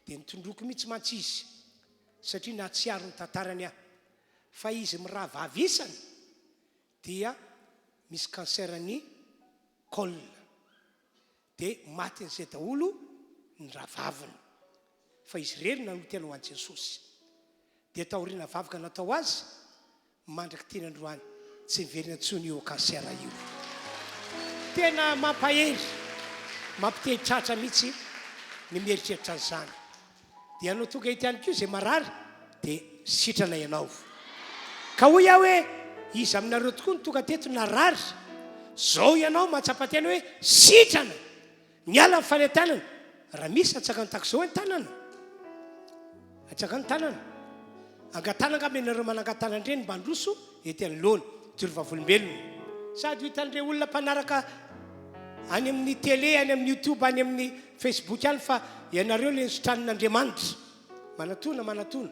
Dia notondroiko mihitsy mantsy izy satria nahatsiaro ny tantarany aho fa izy mirahavavy isany dia misy cancer ny col dia matin'izay daholo ny rahavaviny fa izy irery nanolo-tena ho an'i Jesosy dia taoriana vavaka natao azy mandraky teny androany tsy miverina intsony io cancer io. Tena mampahery, mampitehi-tratra mihitsy ny mieritreritra an'izany. Dia ianao tonga eto ihany koa izay marary dia sitrana ianao. Ka hoy aho hoe iza aminareo tokoa no tonga teto narary? Zao ianao mahatsapa tena hoe sitrana, miala ny fanentanana. Raha misy atsangano tahaka izao ny tanana. Atsangano ny tanana. Angatahana angamba ianareo manangan-tanana ireny mba handroso ety anoloana. Joro vavolombelona. Sady ho hitan'ireo olona mpanaraka any amin'ny télé, any amin'ny youtube, any amin'ny facebook any fa ianareo ilay nositranin'Andriamanitra. Manatona, manatona.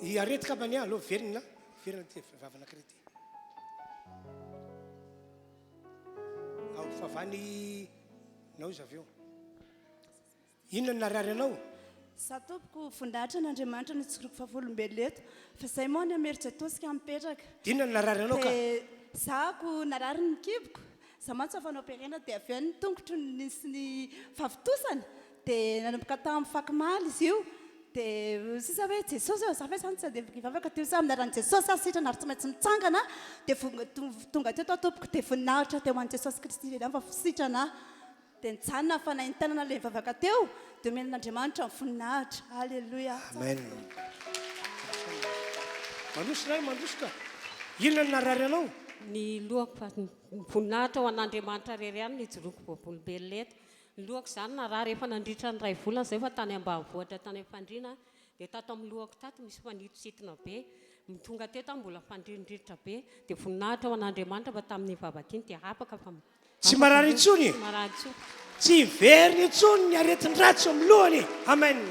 I aretina angambany aleo velona, velona ity vehivavy anankiray ity. Ao favany nao izy avy eo. Inona no narary anao? Za tompoko voninahitra an'Andriamanitra no ijoroako vavolombelona eto fa zay moa any Amerijatosika mipetraka. Inona no narary anao ka? Dia za ko narary ny kiboko, za mantsy efa noperena dia avy eo ny tongotro nisy ny favitosana dia nanomboka tamin'ny fakimaly izy io. Dia hoy sisa hoe, Jesosy ô, za ve izany tsy handeha hivavaka? Dia hoy izy, Amin'ny anaran'i Jesosy aho sitrana ary tsy maintsy mitsangana. Dia tonga teto aho tompoko, dia voninahitra teo an'i Jesosy Kristy irery ihany fa sitrana aho. Dia nijanona ny fanaintainana ilay nivavaka teo, dia omena an'Andriamanitra ny voninahitra. Aleloia. Amen. Mandroso ray, mandroso ka. Inona no narary anao? Ny lohako fa voninahitra ho an'Andriamanitra irery ihany no ijoroako vavolombelona eto. Ny lohako izany narary efa nandritra ny iray volana izay fa tany ambanivohitra tany amin'ny fandriana dia tato amin'ny lohako tato misy fanitositona be. Ny tonga teto aho mbola fandrindrindritra be dia voninahitra ho an'Andriamanitra fa tamin'iny vavaka iny dia afaka fa Tsy marary intsony e. Tsy marary intsony. Tsy hiverina intsony ny aretin-dratsy eo amin'ny lohany. Amen.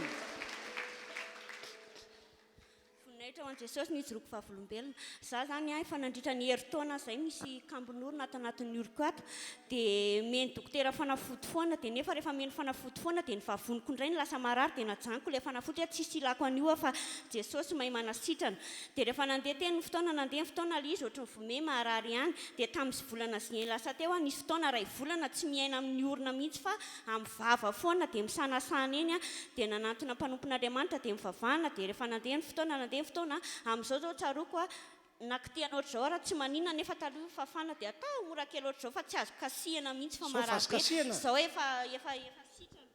Voninahitra ho an'i Jesosy ny hijoroako vavolombelona. Za zany an efa nandritra ny herintaona zay misy kambon'orona ato anatin'ny oroko ato dia omeny dokotera fanafody foana dia nefa rehefa omeny fanafody foana dia ny vavoniko indray no lasa marary dia najanoko ilay fanafody hoe tsisy ilako an'io aho fa Jesosy mahay manasitrana dia rehefa nandeha teny ny fotoana nandeha ny fotoana ilay izy ohatry ny vome maharary ihany dia tamin'ny volana juin lasa teo aho nisy fotoana iray volana tsy miaina amin'ny orona mihitsy fa amin'ny vava foana dia misanasana eny aho dia nanantona mpanompon'Andriamanitra dia nivavahana dia rehefa nandeha ny fotoana nandeha ny fotoana amin'izao izao tsaroako aho nakitihana ohatr'izao ary tsy maninona nefa taloha fafana dia atao mora kely ohatr'izao fa tsy azo kasihana mihitsy fa Zao fa marary azo be kasihana? izao efa efa efa sitrana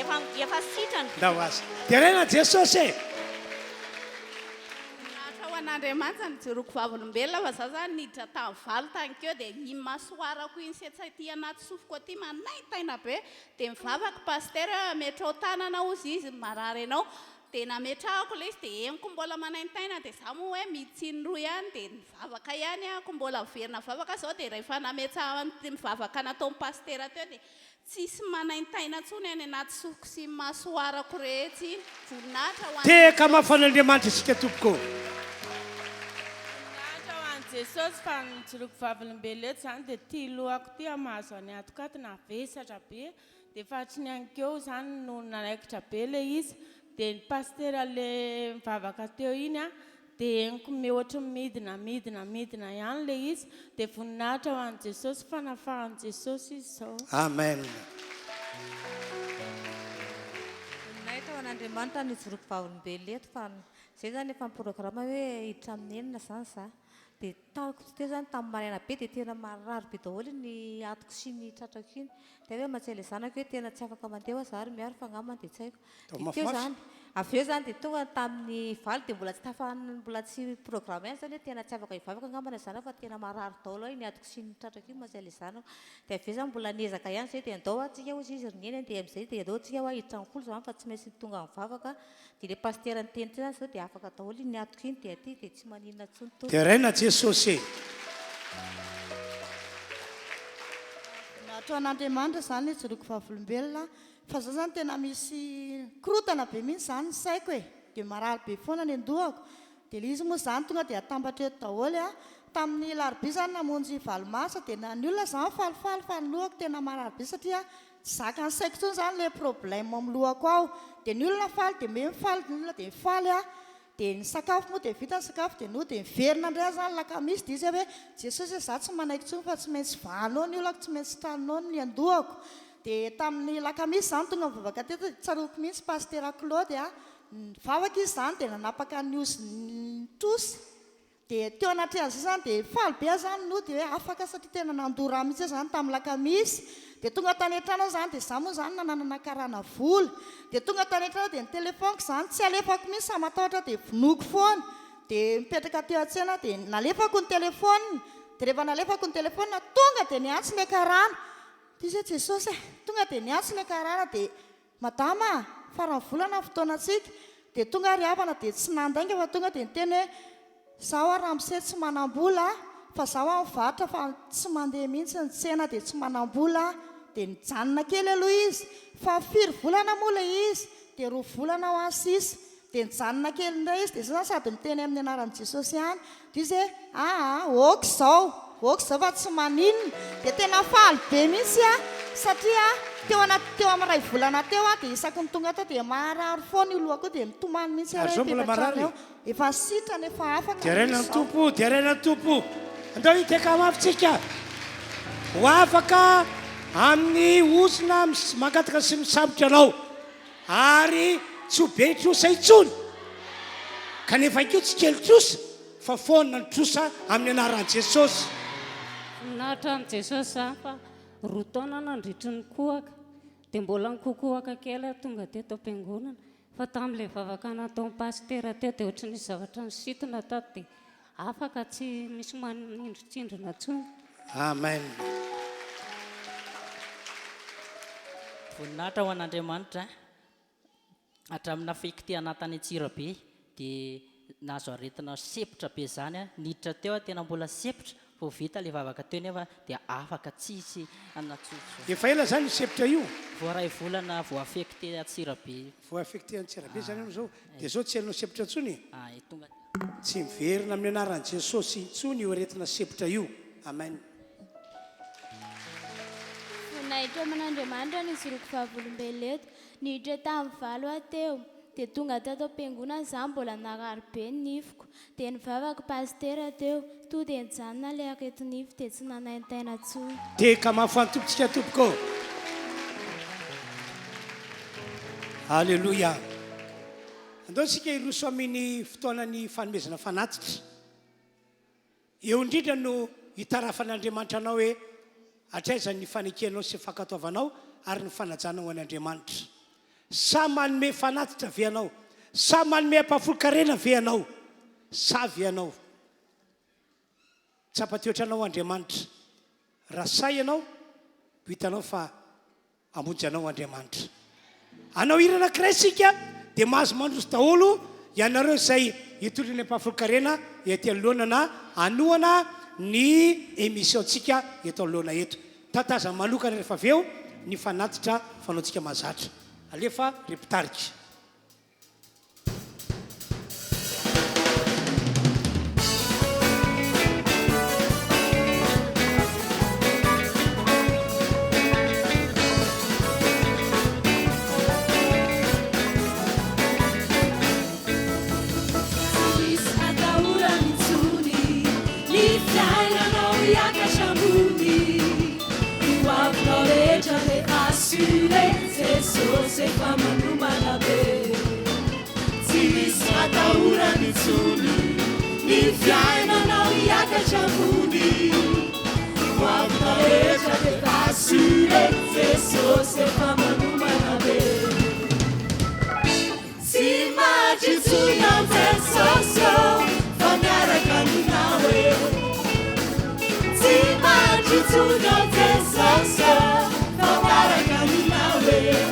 Efa efa sitrana. Ndao aza. Deraina Jesosy e! Voninahitra ho an'Andriamanitra ny ijoroako vavolombelona fa za zany niditra tamin'ny valo tany keo dia iny masoarako iny sy aty anaty sofiko aty manaintaina be dia mivavaka pasitera hoe ametrao tanana hozy izy marary anao dia nametrahako ilay izy dia henoko mbola manaintaina dia za moa hoe mitsiny roa ihany dia nivavaka ihany aho ko mbola miverina mivavaka zao dia rehefa nametrahany mivavaka nataon'i pasitera teo dia Tsisy manaintaina tsony any anaty sofiko sy masoarako rehetra iny. Voninahitra ho an'i Tehaka Jesosy. mafy an'Andriamanitra isika tompoko. Voninahitra ho an'i Jesosy fa ny nijoroako vavolombelona eto izany dia ity lohako ity aho mahazo an'i atoko ato navesatra be dia efa hatry ny ankeo izany no nanaikitra be ilay izy dia ny pasitera le nivavaka teo iny an Dia henoko mihoatry ny midina midina midina ihany ilay izy dia voninahitra ho an'i Jesosy fanafahan'i Jesosy izy izao. Amen. Voninahitra ho an'Andriamanitra no ijoroako vavolombelona eto fa zay zany efa mi-programme hoe hiditra amin'ny enina zany za dia tamiko teo zany tamin'ny maraina be dia tena marary be daholo ny atoko sy ny tratrako iny dia hoe mahatsiahy ilay zanako hoe tena tsy afaka mandeha hoa za ry Miaro fa angamba dia tsy haiko Atao Dia teo mafimafy. izany. Avy eo izany dia tonga tamin'ny valo dia mbola tsy tafa mbola tsy programme ihany izany hoe tena tsy afaka hivavaka angamba ilay zanako fa tena marary daholo aho iny atoko sy ny tratrako iny mantsy ilay zanako. Dia avy eo izany mbola niezaka ihany izay dia andao hoa tsika hozy izy ry neny andeha amin'izay dia andao tsika hoa hiditra amin'ny folo izany fa tsy maintsy tonga mivavaka. Dia ilay pasitera niteny teo izany izao dia afaka daholo iny atoko iny dia aty dia tsy maninona intsony tompoko. Deraina Jesosy e. Voninahitra ho an'Andriamanitra izany ijoroako vavolombelona Fa zao zany tena misy korotana be mintsy zany ny saiko e! De marary be foana ny andohako, de le izy moa zany tonga de atambatra eto daholo a! Tamin'ny larobia zany namonjy valo mars de na ny olona zany falifaly fa ny lohako tena marary be satria tsy zakan'ny saiko intsony zany le problème ao amin'ny lohako ao, de ny olona faly de me mifaly ny olona de mifaly a! Dia ny sakafo moa dia vita ny sakafo dia nody dia niverina indray aho izany lakamisy dia izy hoe Jesosy e za tsy manaiky intsony fa tsy maintsy vahanao ny olako tsy maintsy sitranonao ny andohako dia tamin'ny lakamisy izany tonga nivavaka teto dia tsaroako mihitsy Pasitera Claude a nivavaka izy izany dia nanapaka ny ozin'ny trosa Dia teo anatrehan'izay izany dia faly be aho izany nody hoe afaka satria tena nandoa rà mihitsy aho izany tamin'ny lakamisy. Dia tonga tany an-trano aho izany dia izaho moa izany nananana karana vola. Dia tonga tany an-trano aho dia ny telephone-ko izany tsy alefako mihitsy fa matahotra aho dia vonoiko foana. Dia mipetraka teo an-tsena aho dia nalefako ny telephone. Dia rehefa nalefako ny telephone tonga dia niantso ilay karana. Dia izy hoe Jesosy e! Tonga dia niantso ilay karana dia Madama a! Faran'ny volana ny fotoanantsika, dia tonga ary havana dia tsy nandainga fa tonga dia niteny hoe, zaho ary ramose tsy manambola fa zaho aho mivarotra fa tsy mandeha mihitsy ny tsena dia tsy manambola aho, dia nijanona kely aloha izy, fa firy volana moa ilay izy? Dia roa volana hoa sisa, Dia nijanona kely indray izy, dia izao izany sady miteny amin'ny anaran'i Jesosy ihany. Dia izy hoe, aa, ok izao, ok izao fa tsy maninona. Dia tena faly be mihitsy aho, satria teo anaty, teo amin'ny iray volana teo aho, dia isaky ny tonga tao dia marary foana io lohako io, dia mitomany mihitsy aho Ary hoe izao mbola hipetraka marary? ao. Efa sitrana, efa afaka Deraina mihitsy ny izao. Tompo, deraina ny Tompo. Andao hiteka mafy tsika. Ho afaka amin'ny ozona mangataka sy misambotra anao. Ary tsy ho be trosa intsony. Kanefa ihany koa tsy kely trosa fa foana ny trosa amin'ny anaran'i Jesosy. Voninahitra amin'i Jesosy izany fa roa taona nandritry ny kohaka dia mbola nikokohaka kely aho tonga teto am-piangonana fa tamin'ilay vavaka nataon'i Pasitera teo dia ohatry ny nisy zavatra nisintona tato dia afaka tsy misy manindrontsindrona intsony. Amen. Voninahitra ho an'Andriamanitra. Hatramin'ny nafekitehana tany Antsirabe dia nahazo aretina sempotra be izany aho, niditra teo aho tena mbola sempotra, vao vita ilay vavaka teo nefa dia afaka tsisy natsotso. Efa ela izany io sempotra io? Vao iray volana vao affecté Antsirabe. Vao affecté Antsirabe izany ianao izao? Dia izao tsy hainao sempotra intsony e? Ah, tonga. Tsy miverina amin'ny anaran'i Jesosy intsony io aretina sempotra io. Amen. Voninahitra aman'Andriamanitra ny hijoroako vavolombelona eto. Niditra tamin'ny valo aho teo, dia tonga tato am-piangonana izaho mbola narary be ny nifiko. Dia nivavaka pasitera teo, toa dia nijanona ilay areti-nify dia tsy nanaintaina intsony. Tehaka mafy ho an'ny Tompontsika tompoko ô. Aleloia. Andao isika hiroso amin'ny fotoanan'ny fanomezana fanatitra. Eo indrindra no hitarafan'Andriamanitra anao hoe hatraiza ny fanekenao sy fankatoavanao ary ny fanajanao an' Andriamanitra. Sa manome fanatitra ve ianao? Sa manome ampahafolon-karena ve ianao? Sa ve ianao tsy hampatoetra anao Andriamanitra? Raha sahy ianao, ho hitanao fa Hamonjy anao Andriamanitra. Hanao hira anankiray isika dia mahazo mandroso daholo ianareo izay hitondra ny ampahafolon-karena ety anoloana na hanohana ny émission-tsika eto anoloana eto. Tatazany manokana rehefa avy eo ny fanatitra fanaontsika mahazatra. Alefa ry mpitarika. Tsy misy atahorana intsony ny fiainanao hiakatra ambony Ny ho avinao rehetra dia assuré Jesosy efa manomana be Tsy misy atahorana intsony Ny fiainanao hiakatra ambony Ny ho avinao rehetra dia assuré Jesosy efa manomana be Tsy maty intsony aho Jesosy ô Fa miaraka aminao eo Tsy maty intsony aho Jesosy ô Fa miaraka aminao eo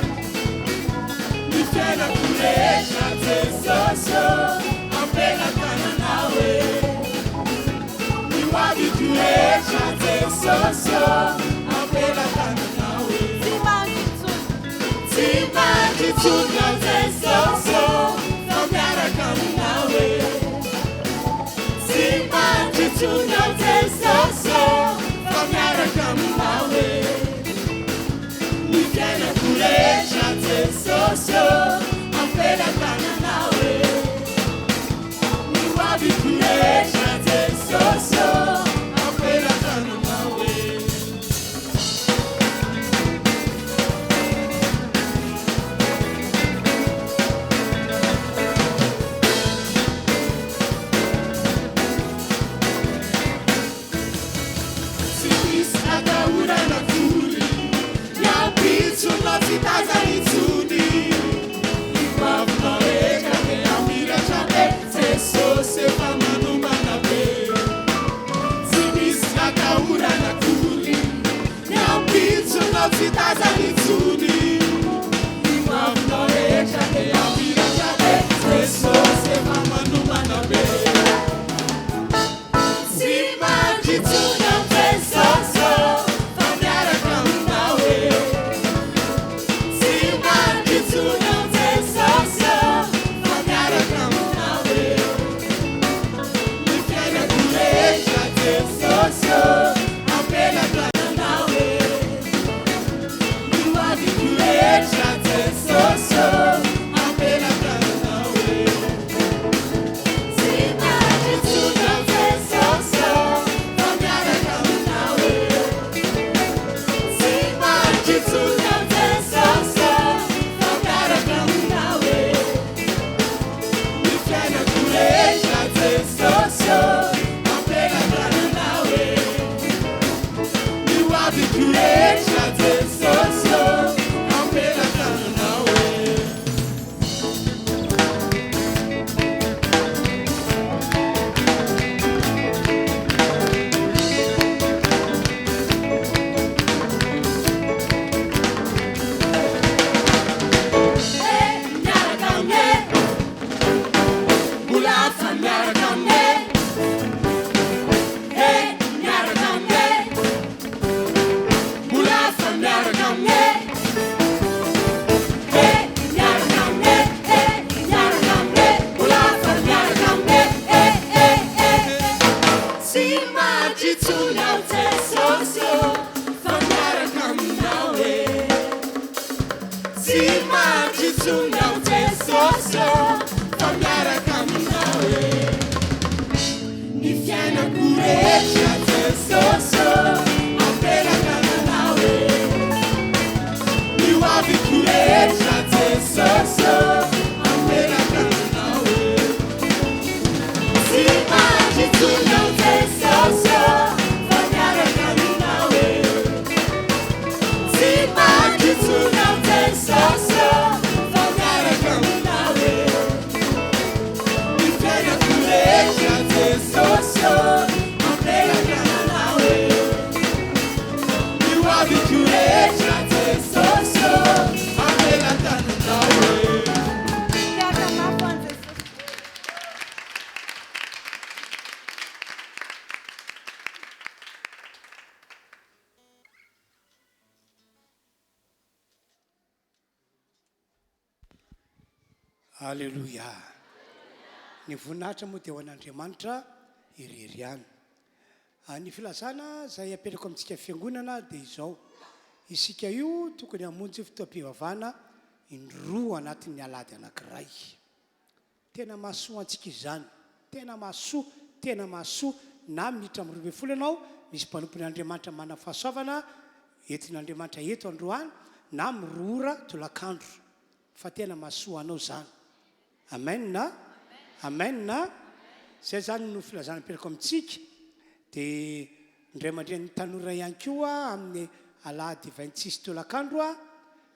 Ny fiainako rehetra Jesosy ô Am-pelatananao eo Ny ho aviko rehetra Jesosy ô Am-pelatananao eo Tsy maty intsony Tsy maty intsony aho Jesosy ô Fa miaraka aminao e Tsy maty intsony aho Jesosy ô Fa miaraka aminao e Ny fiainako rehetra Jesosy ô Am-pelatananao e Ny ho aviko rehetra Jesosy ô Am-pelatananao e. Tsy misy atahorana akory Ny ampitsonao tsy tazana intsony Ny hoavinao rehetra dia hamiratra be Jesosy efa manomana be Tsy misy atahorana akory Ny ampitsonao tsy tazana intsony Ny hoavinao rehetra dia hamiratra be Jesosy efa manomana be Tsy mandry intsony aho Jesosy ô Fa miaraka aminao e Tsy mandry intsony aho Jesosy ô Fa miaraka aminao e Ny fiainako rehetra Jesosy ô Am-pelatananao e Ny ho aviko rehetra Jesosy ô Am-pelatananao. Tsy mandry intsony aho Jesosy ô, fa miaraka aminao e. Ny fiainako rehetra Jesosy ô, am-pelatananao e. Ny ho aviko rehetra Jesosy ô, am-pelatananao e. Tsy mandry intsony aho Jesosy ô, fa miaraka aminao e. Tsy mandry intsony aho Jesosy ô, fa miaraka aminao e. Ny fiainako rehetra Jesosy ô, am-pelatananao e. Ny ho aviko rehetra Jesosy ô, am-pelatananao e. Tehaka mafy ho an'i Jesosy. Aleloia! Ny voninahitra moa dia ho an'Andriamanitra irery ihany. Ny filazana izay apetrako amintsika fiangonana dia izao, isika io tokony hamonjy fotoam-pivavahana indroa anatin'ny alahady anankiray. Tena mahasoa antsika izany. Tena mahasoa, tena mahasoa. Na minitra amin'ny 12 ianao, misy mpanompon' Andriamanitra manana fahasoavana entin' Andriamanitra eto androany, na amin'ny roa ora tolakandro. Fa tena mahasoa anao izany. Amen a! Amen a! Izay izany no filazana apetrako amintsika. Dia ny ray aman-drenin'ny tanora ihany koa amin'ny alahady 26 tolakandro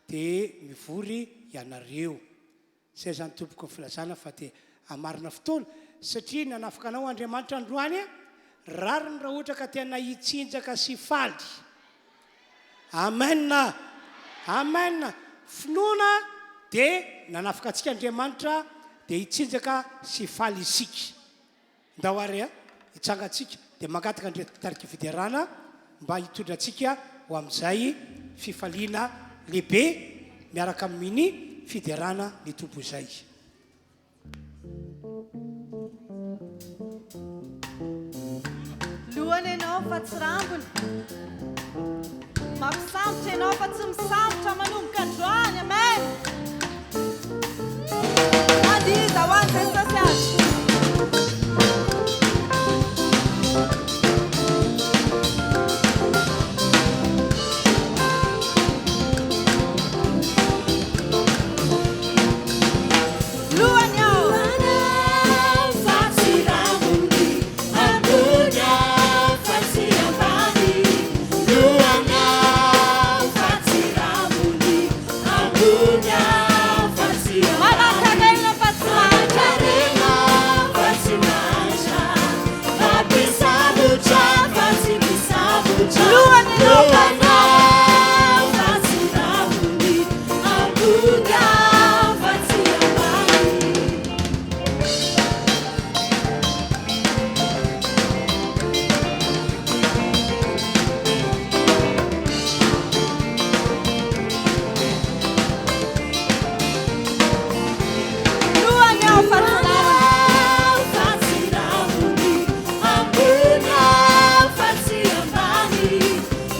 dia mivory ianareo. Zay zany tompoko ny filazana fa dia hamarina fotoana satria nanafaka anao Andriamanitra androany a! Rariny raha ohatra ka tena hitsinjaka sy hifaly. Amen a! Amen! Finoana dia nanafaka antsika Andriamanitra dia hitsinjaka sy hifaly isika. Ndao ary hitsangantsika dia mangataka an'ireto mpitarika fiderana mba hitondra antsika ho amin'izay fifaliana lehibe miaraka amin'ny fiderana ny Tompo izay. Lohany ianao fa tsy rambony. Mampisambotra ianao fa tsy misambotra manomboka androany. Amen. Mandiza ho an'i Jesosy ary. Lohany aho. Lohany aho fa tsy rambony, ambony aho fa tsy ambany. Lohany aho fa tsy rambony, ambony aho fa tsy ambany. Manan-karena fa tsy mahantra. Manan-karena fa tsy mahantra, mampisambotra fa tsy misambotra. Lohany ianao fa Lohany aho fa tsy rambony, ambony aho fa tsy ambany. Lohany aho fa tsy Lohany rambony. aho fa tsy rambony, ambony aho fa tsy ambany.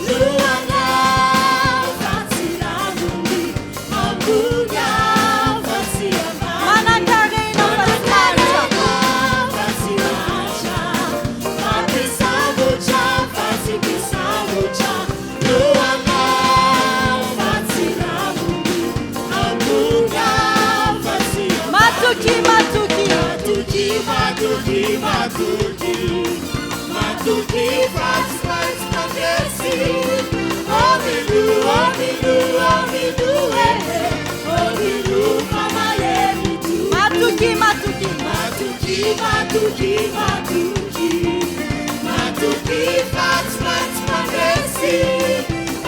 Lohany aho fa tsy rambony, ambony aho fa tsy ambany. Manan-karena fa tsy mahantra. Manan-karena fa tsy mahantra, mampisambotra fa tsy misambotra. Lohany aho fa tsy rambony, ambony aho fa tsy ambany. Matoky, matoky. Matoky, matoky, matoky, matoky fa tsy maintsy mandresy. Omino, omino, omino, eh, omino fa mahery Tompo. Matoky, matoky. Matoky, matoky, matoky, matoky fa tsy maintsy mandresy.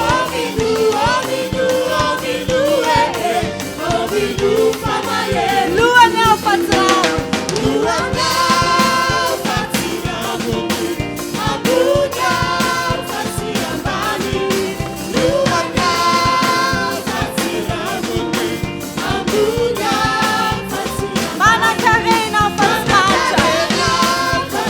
Omino, omino, omino, eh, omino fa mahery Lohany aho fa tsy rambony. Lohany aho fa tsy rambony, ambony aho fa tsy ambany. Lohany aho fa tsy rambony, ambony aho fa tsy ambany. Manan-karena fa tsy mahantra. Manan-karena fa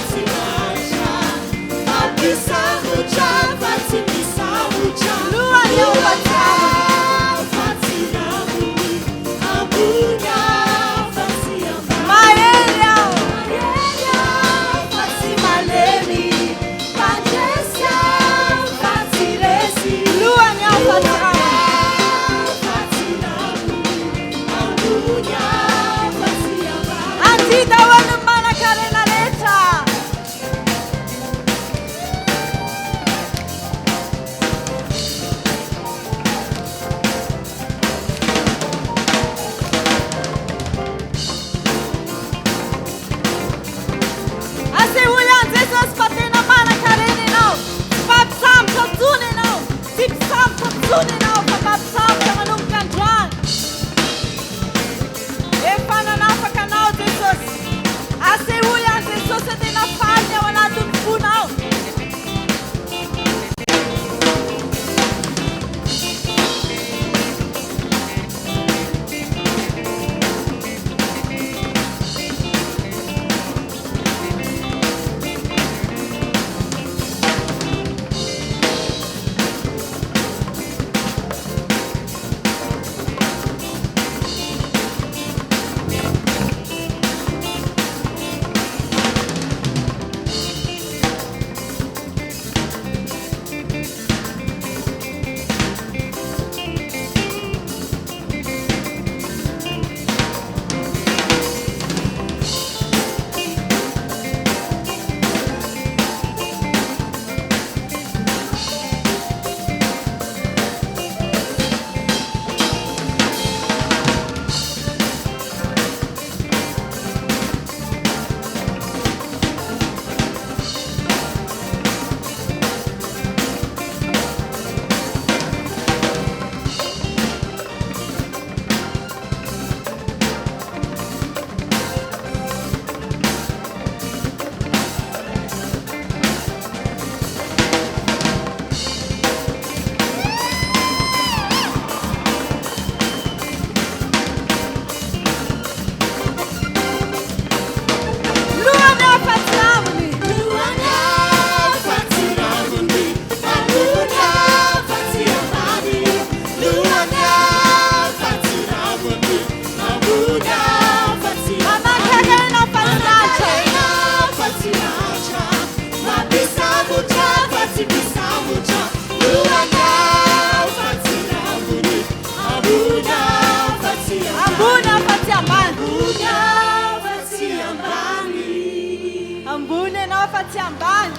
Ambony aho fa tsy ambany. Ambony ianao fa tsy ambany.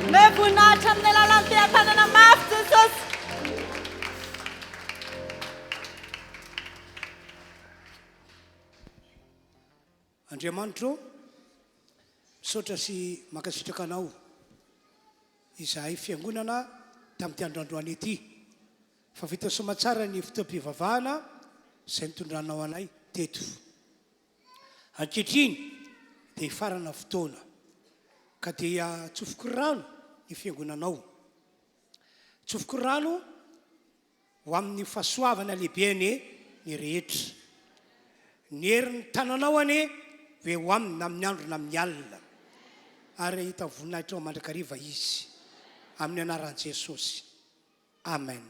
Omeo voninahitra amin'ny alalan'ny teha-tanana mafy Jesosy. Andriamanitro ô, misaotra sy mankasitraka Anao izahay Fiangonana tamin'ity andro androany ity fa vita soamatsara ny fotoam-pivavahana izay nitondranao anay teto. Ankehitriny dia hifarana fotoana ka dia tsofiko rano ny Fiangonanao. Tsofiko rano Ho amin'ny fahasoavana lehibe anie ny rehetra. Ny herin'ny tananao anie ho eo aminy na amin'ny andro na amin'ny alina. Ary hahita voninahitrao mandrakariva izy. Amin'ny anaran'i Jesosy. Amen.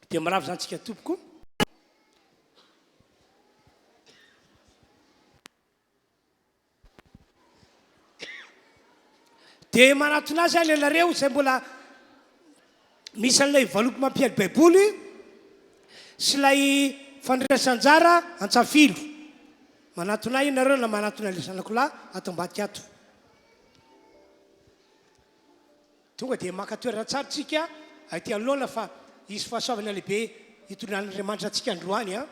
Dia mirava izany tsika tompoko. Dia manatona azy any ianareo izay mbola misy an'ilay valopy mampiely baiboly sy ilay fandraisan'anjara antsafilo. Manatona ahy ianareo na manatona ilay zanako lahy ato ambadika ato. Tonga dia maka toerana tsara tsika aty anoloana fa hisy fahasoavana lehibe hitondran'Andriamanitra antsika androany an.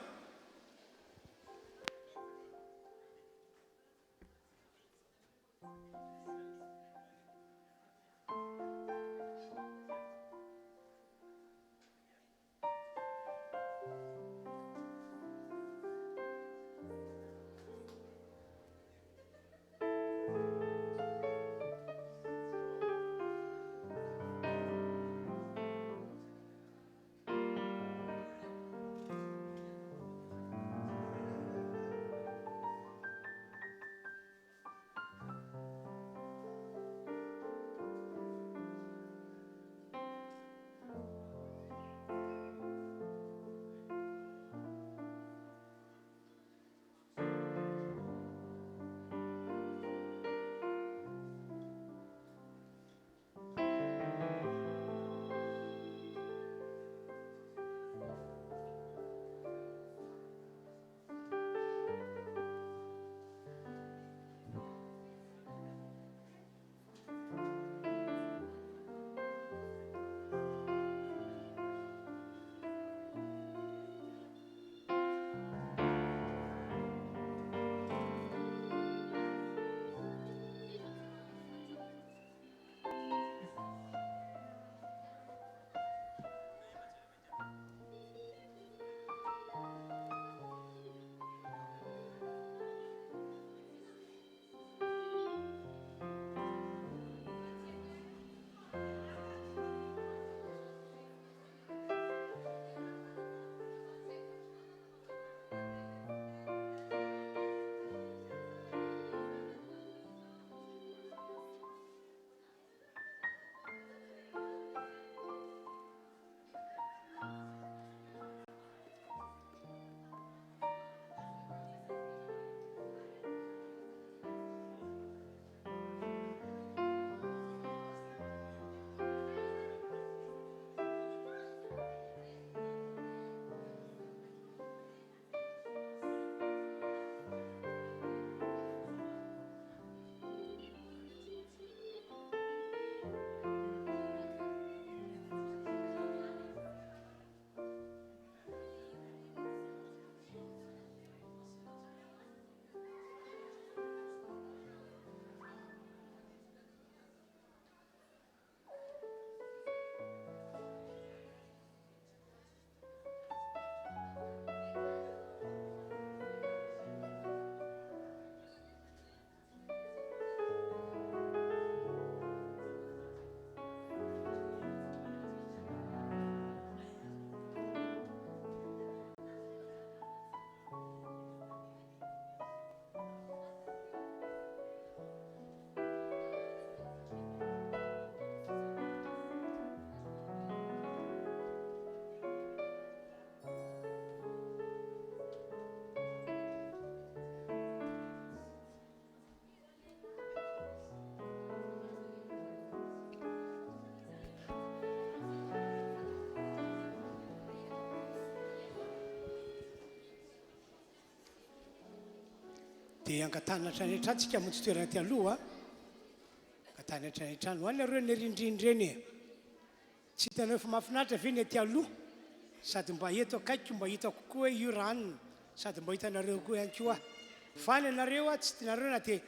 Dia angatahana hatrany hatrany tsika hamonjy toerana aty aloha a. Angatahana hatrany hatrany. Ho any nareo ny rindrindra eny e. Tsy hitanareo fa mahafinaritra ve ny aty aloha? Sady mba eto akaikiko mba hitako koa hoe io ranona. Sady mba hitanareo koa ihany koa. Faly ianareo a, tsy tianareo na dia.